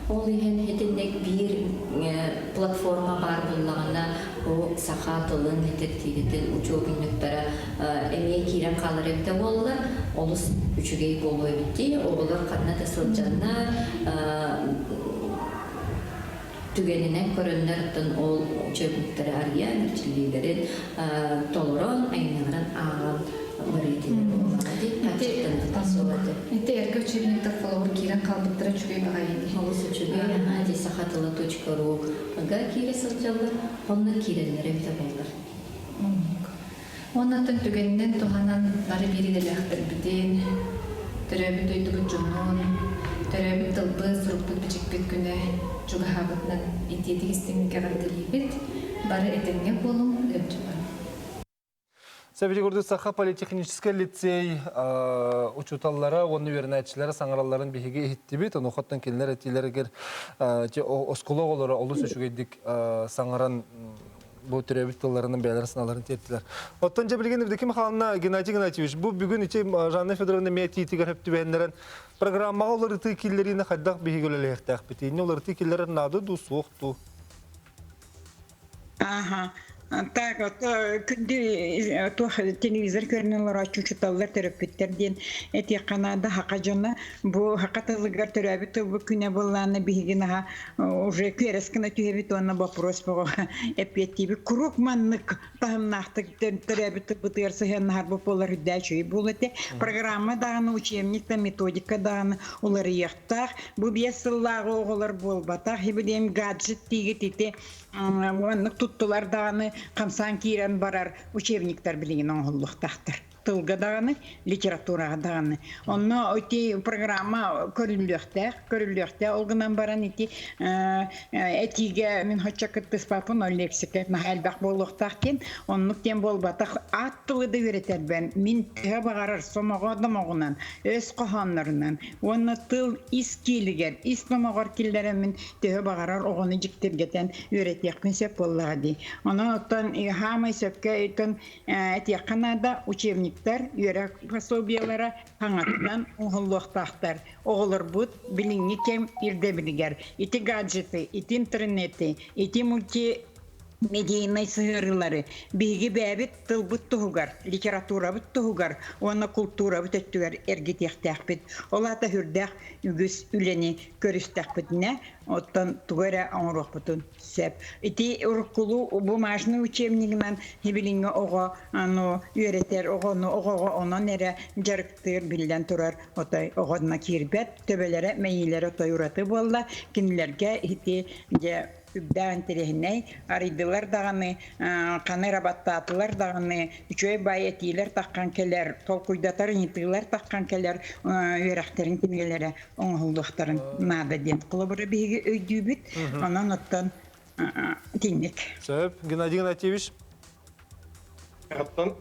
[SPEAKER 17] Ол иһин итинник биир платформа баар буоллаҕына, бу саха тылын, литэрэтиирэтин учуобунньуктара эмиэ киирэн хаалар эбитэ буоллар, олус үчүгэй буолуо эбит дии. Оҕолор ханна да сылдьаннар, түгэнинэн көрөннөр, оттон ол учебниктары арыйан, эрчиллиилэрин толорон, айымньыларын ааҕан
[SPEAKER 18] Ити эргэ учебниктар холобур киирэн хаалбыттара үчүгэй баҕайы дии.
[SPEAKER 17] Олус үчүгэй, аһаа дии саха тыла .ру га киирэ сылдьаллар, онно киирэллэрэ эбитэ буоллар.
[SPEAKER 18] Уоннаттан түгэнинэн туһанан бары биир идэлээхтэрбитин, төрөөбүт дойдубут дьонун, төрөөбүт тылбыт, сурукпут-бичикпит күнэ чугаһаабытынан итиитик истиҥник эҕэрдэлиибит. Бары этэҥҥэ буолуҥ, ыалдьытын.
[SPEAKER 1] Сэбити курдук Саха политехническэй лицей учууталлара уонна үөрэнээччилэрэ саҥаралларын биһиги иһиттибит. Онуохаттан кинилэр этиилэригэр оскуола оҕолоро олус үчүгэйдик саҥаран бу төрөөбүт тылларынан бэйэлэрин санааларын тиэртилэр. Оттон дьэ билигин Евдокия Михайловна Геннадий Геннадьевич бу бүгүн ити Жанна Федоровна эмиэ этиитигэр сөп түбэһиннэрэн программаҕа уларытыы киллэриини хайдах биһиги үлэлэһиэхтээхпитий? Инньэ уларытыы киллэрэр наада дуу, суох дуу?
[SPEAKER 14] Ааха. Так, ото күндү туох телевизор көрүнэн олорооччу учуталлар төрөппүттэр диэн этиэххэ наада хака дьоно бу хака тылыгар төрөөбүт тылбыт күнэ буоллаана биһиги наһаа уже күөрэс гына түһэбит уонна вопрос бөҕө эппиэттиибит куруук маннык таһымнаахтык төрөөбүт тылбытыгар сыһыаннаһарбыт буолар үрдээ үчүгэй буолуо этэ. Программа даҕаны, учебник да, методика даҕаны уларыйыахтаах. Бу 5 сыллааҕы оҕолор буолбатах. Ибилиэм гаджет тиигит ити маннык туттулар даҕаны хамсаан киирэн барар учебниктар билигин оҥоһуллуохтаахтар. Тылга даҕаны, литератураҕа даҕаны. Онно ити программа көрүллүөхтээх, көрүллүөхтээх. Ол гынан баран ити этиигэ мин хоччо кыттыспаппын, ол лексика наһаа элбэх буолуохтаах диэн. Оннук диэн буолбатах. Аат тылы да үөрэтэрбэн мин төһө баҕарар сомоҕо домоҕунан, өс хоһооннорунан уонна тыл ис киилигэр, ис номоҕор киллэрэммин төһө баҕарар оҕону дьиктиргэтэн үөрэтиэхпин сөп буоллаҕа дии. Онон оттон хаамай сөпкө өйтөн этиэххэ наада, учебниктар, үөрэх пособиелара хаҥатынан оҥоһуллуохтаахтар. Оҕолорбут билиҥҥи кэм ирдэбилигэр ити гаджеты, ити интернети, ити мульти медийнай сыһыарыылары биһиги бэйэбит тылбыт туһугар, литературабыт туһугар уонна култуурабыт өттүгэр эргитиэхтээхпит. Ол аата сүрдээх үгүс үлэни көрүстэхпитинэ, оттон тугу эрэ оҥоруохпутун сөп. Ити уруккулуу бумажный учебнигынан билиҥҥи оҕо аны үөрэтэр оҕону оҕоҕо онон эрэ дьарыктыыр биллэн турар отой оҕонно киирбэт төбөлөрө мэйиилэрэ отой ураты буолла кинилэргэ ити дьэ үрдээх интэриэһинэй арыйдылар даҕаны ханы рабаттаатылар даҕаны үчүгэй баай этиилэр таххан кэлэр толкуйдатар ыйытыылар таххан кэлэр үөрэхтэрин кинигэлэрэ оҥоһуллуохтарын наада диэн холобура биһиги өйдүүбүт онон оттон итинник
[SPEAKER 1] Сөп. Геннадий Игнатьевич.
[SPEAKER 15] Оттон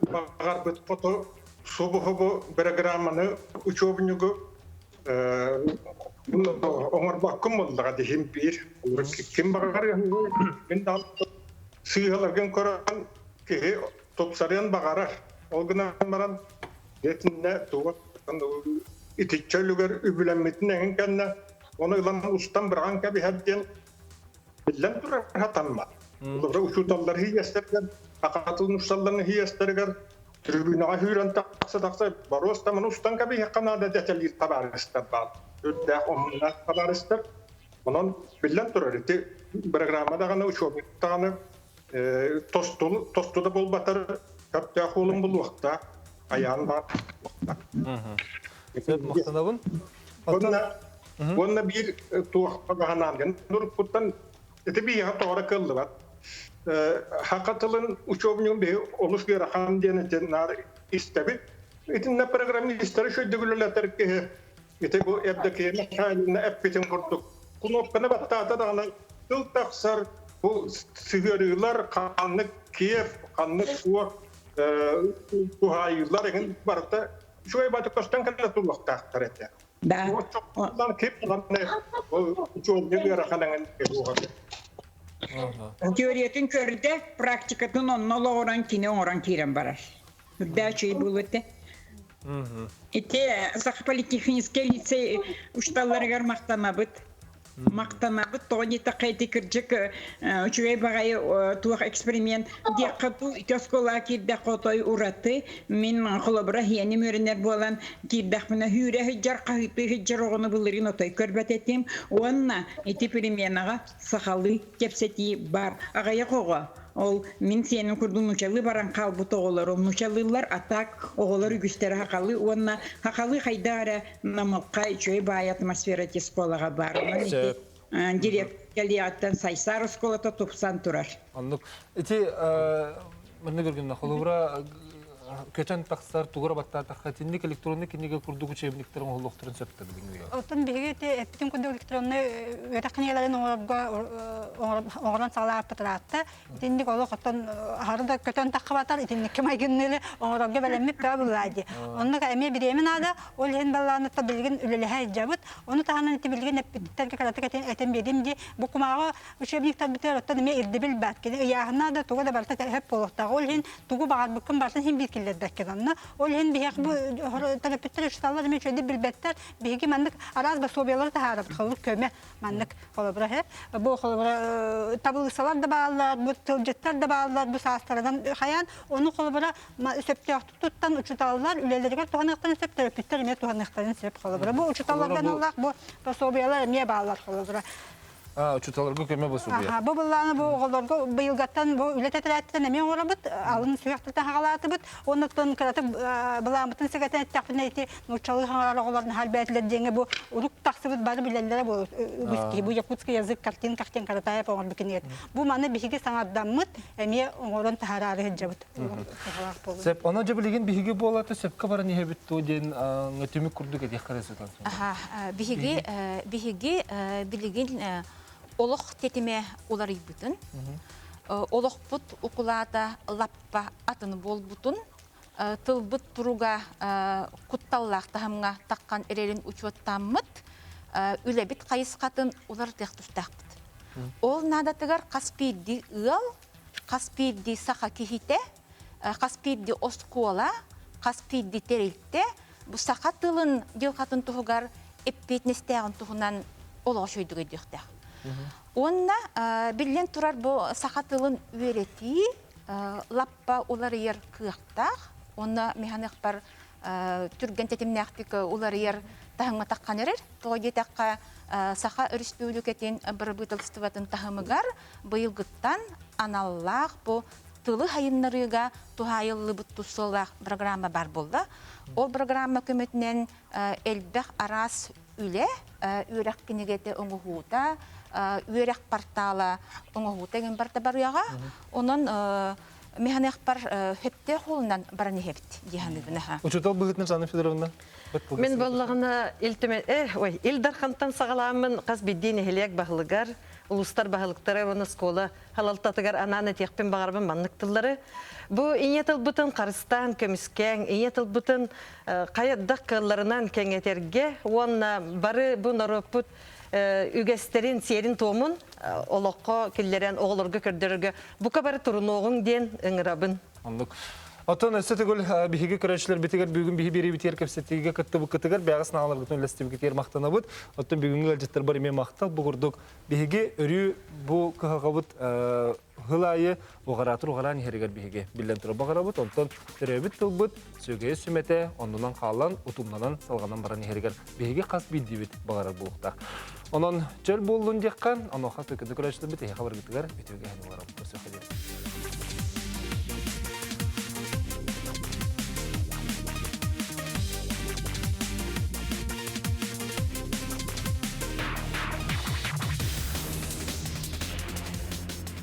[SPEAKER 15] баҕарбыт хоту субу-хубу программаны учебнигу оҥорбоккун буоллаҕа диһим биир. Ким баҕар мин даҕаны сыыһаларгын көрөн киһи тупсарыан баҕарар. Ол гынан баран итиннэ туга итиччэ үлүгэр үбүлэммитин эҥин кэннэ ону ылан устан быраҕан кэбиһэр диэн биллэн турар хатаммат. Олору учууталлар хийэстэригэр, хахатын усталларын хийэстэригэр трибунаҕа хүүрэн тахса-тахса боруостамын устан кэбиһиэххэ наада дэтэлиир табаарыстар баар. Үрдээх омуннаах табаарыстар. Онон биллэн турар ити программа даҕаны учебник даҕаны тосту тосту да буолбатар көптөөх уолун булуохтаах айаан баар
[SPEAKER 1] Сөп махтанабын.
[SPEAKER 15] Уонна уонна биир туох ханаан уруккуттан ити биһиэхэ тоҕо кыллыбат. Хака тылын учебнигын биһи олус ыарахан диэн ити наар истэбит. Итиннэ программистары шөйдөгүлэлэтэр киһи ити бу Евдокия Михайловна эппитин курдук кнопканы баттаата даҕаны тыл тахсар бу сыһыарыылар ханнык Киев ханнык суох туһаайыылар эҥин барыта үчүгэй баты көстөн кэлэ туруохтаахтар этэ.
[SPEAKER 14] Да.
[SPEAKER 15] Кип учуонньук ыарахан эҥин
[SPEAKER 14] Теориятын көрдө, практикатын онно олоҕуран кини оҥорон киирэн барар. Үрдээ үчүгэй буолуо этэ. Ити Саха политехническэй лицей учууталларыгар махтанабыт. Махтанабыт тоҕо диэтэххэ ити кырдьык үчүгэй баҕайы туох эксперимент диэххэ дуу ити оскуолаҕа киирдэххэ отой ураты мин холобура иһиэним үөрэнэр буолан киирдэхпинэ хүүрэ сылдьар хаһыытыы сылдьар оҕону былырыын отой көрбөт этим уонна ити переменаҕа сахалыы кэпсэтии бар аҕыйах оҕо Ол мин сиэним курдук нуучалыы баран хаалбыт оҕолору нуучалыыллар, а так оҕолор үгүстэрэ хахалыы уонна хахалыы хайдах эрэ намылхай үчүгэй баай атмосфера ити оскуолаҕа баар. Онон ити директор кэлиэҕиттэн Сайсаар оскуолата тупсан турар.
[SPEAKER 1] Оннук. Ити манна көргүннэ холобура көтөн тахсар тугура баттаатахха итинник электронный кинигэ курдук учебниктар оҥоһуллуохтарын сөп да билиҥҥи
[SPEAKER 16] Оттон биһиги ити эппитин курдук электроннай үөрэх кинигэлэрин оҥорорго оҥорон саҕалаабыт ыраатта. Итинник олох оттон аһары да көтөн таххыбатар итинникке майгынныылы оҥорорго бэлэммит бөҕө буллаа дии. Оннук эмиэ бириэмэ наада. Ол иһин баллаанытта билигин үлэлэһэ илдьэбит. Ону таһынан ити билигин эппиттэргэ кыратык этэн биэрдим дии. Бу кумааҕы учебниктарбытыгар оттон эмиэ ирдэбил баар. Кини ыйааһына да туга да барыта сөп буолуохтаах. Ол иһин тугу баҕарбыккын барытын иһин биир. киллэрбэккин онно. Ол иһин биһиэхэ бу төрөппүттэр учууталлар эмиэ үчүгэйдик билбэттэр. Биһиги маннык араас пособиялары таһаарабыт, холобур көмө маннык холобура һэ. Бу холобура табылысалар да бааллар, бу тылдьыттар да бааллар, бу саастарынан хайаан ону холобура сөптөөхтүк туттан учууталлар үлэлэригэр туһаныахтарын сөп, төрөппүттэр эмиэ туһаныахтарын сөп холобура. Бу учууталларга аналлаах бу пособиялар эмиэ бааллар холобура.
[SPEAKER 1] Учууталларга көмө босубуйа.
[SPEAKER 16] Бу былааны бу оҕолорго быйылгаттан бу үлэ тэтэрээттэн эмиэ оҥоробут, алын сүһүөхтэртэн хаҕалаатыбыт. Оннуттан кыратык былааммытын сэгэтэн эттэхпинэ ити нууччалыы хаҥарар оҕолор наһаа элбээтилэр диэҥҥэ бу урук тахсыбыт бары билэллэрэ бу үгүс киһи. Бу якутский язык картинка диэн Каратаев оҥорбут кинигэтэ. Бу маны биһиги саҥардаммыт эмиэ оҥорон таһараары сылдьабыт.
[SPEAKER 1] Сөп. Онон дьэ билигин биһиги буолата сөпкө баран иһэбит дуо диэн түмүк курдук этиэххэ эрэ сытан.
[SPEAKER 11] Биһиги биһиги билигин олох тэтимэ уларыйбытын, олохпут укулаата лаппа атын буолбутун, тылбыт туруга кутталлаах таһымҥа таххан эрэрин учуоттааммыт, үлэбит хайысхатын уларытыах тустаахпыт. Ол наадатыгар хас биирдии ыал хас биирдии саха киһитэ, хас биирдии оскуола, хас биирдии тэрилтэ бу саха тылын дьылҕатын туһугар эппиэтинэстээҕин туһунан олоҕо үчүгэйдик өйдүөхтээх. Уонна биллэн турар бу саха тылын үөрэтии лаппа уларыйар кыахтаах. Уонна механыахпар түргэн тэтимнээхтик уларыйар таһымҥа таххан эрэр. Тоҕо диэтэххэ, Саха Өрөспүүбүлүкэтин бырабыыталыстыбатын таһымыгар быйылгыттан аналлаах бу тылы сайыннарыыга туһаайыллыбыт тус сыаллаах программа баар буолла. Ол программа көмөтүнэн элбэх араас үлэ, үөрэх кинигэтэ оҥоһуута, үөрэх портала оҥоһуута эҥин барыта барыаҕа. Онон механыахпар сөптөөх суолунан баран иһэбит дии саныыбын.
[SPEAKER 1] Учуутал быһыытынан Жанна Федоровна
[SPEAKER 12] Мин буоллаҕына Ил Түмэн ой Ил Дархантан саҕалааммын хас биирдии нэһилиэк баһылыгар, улуустар баһылыктара уонна оскуола халалтатыгар анаан этиэхпин баҕарабын маннык тыллары. Бу ийэ тылбытын харыстаан, көмүскээҥ, ийэ тылбытын хайдах кыалларынан кэҥэтэргэ уонна бары бу норуоппут үгэстэрин, сиэрин-туомун олоххо киллэрэн оҕолорго көрдөрөргө бука бары турунуоҕуҥ диэн ыҥырабын.
[SPEAKER 1] Оннук. Оттон өссө төгүл биһиги көрөөччүлэрбитигэр бүгүн биһи биэриибитигэр кэпсэтиигэ кыттыбыккытыгар бэҕэс нааларгытын үллэстибиккитигэр махтанабыт. Оттон бүгүҥҥү ыалдьыттарбар эмиэ махтал. Бу курдук биһиги өрүү бу кыһалҕабыт сыл аайы уҕараатыр уҕараан иһэригэр биһиги биллэн турар баҕарабыт. Онтон төрөөбүт тылбыт сүөгэйэ сүмэтэ оннунан хаалан, утумнанан, салҕанан баран иһэригэр биһиги хас биирдиибит баҕарар буолуохтаах. Онон чөл буоллун диэххэ, онуоха күндү көрөөччүлэрбит эһиэхэ барыгытыгар үтүө кэһэни оҥоробут. Көрсүөххэ диэри.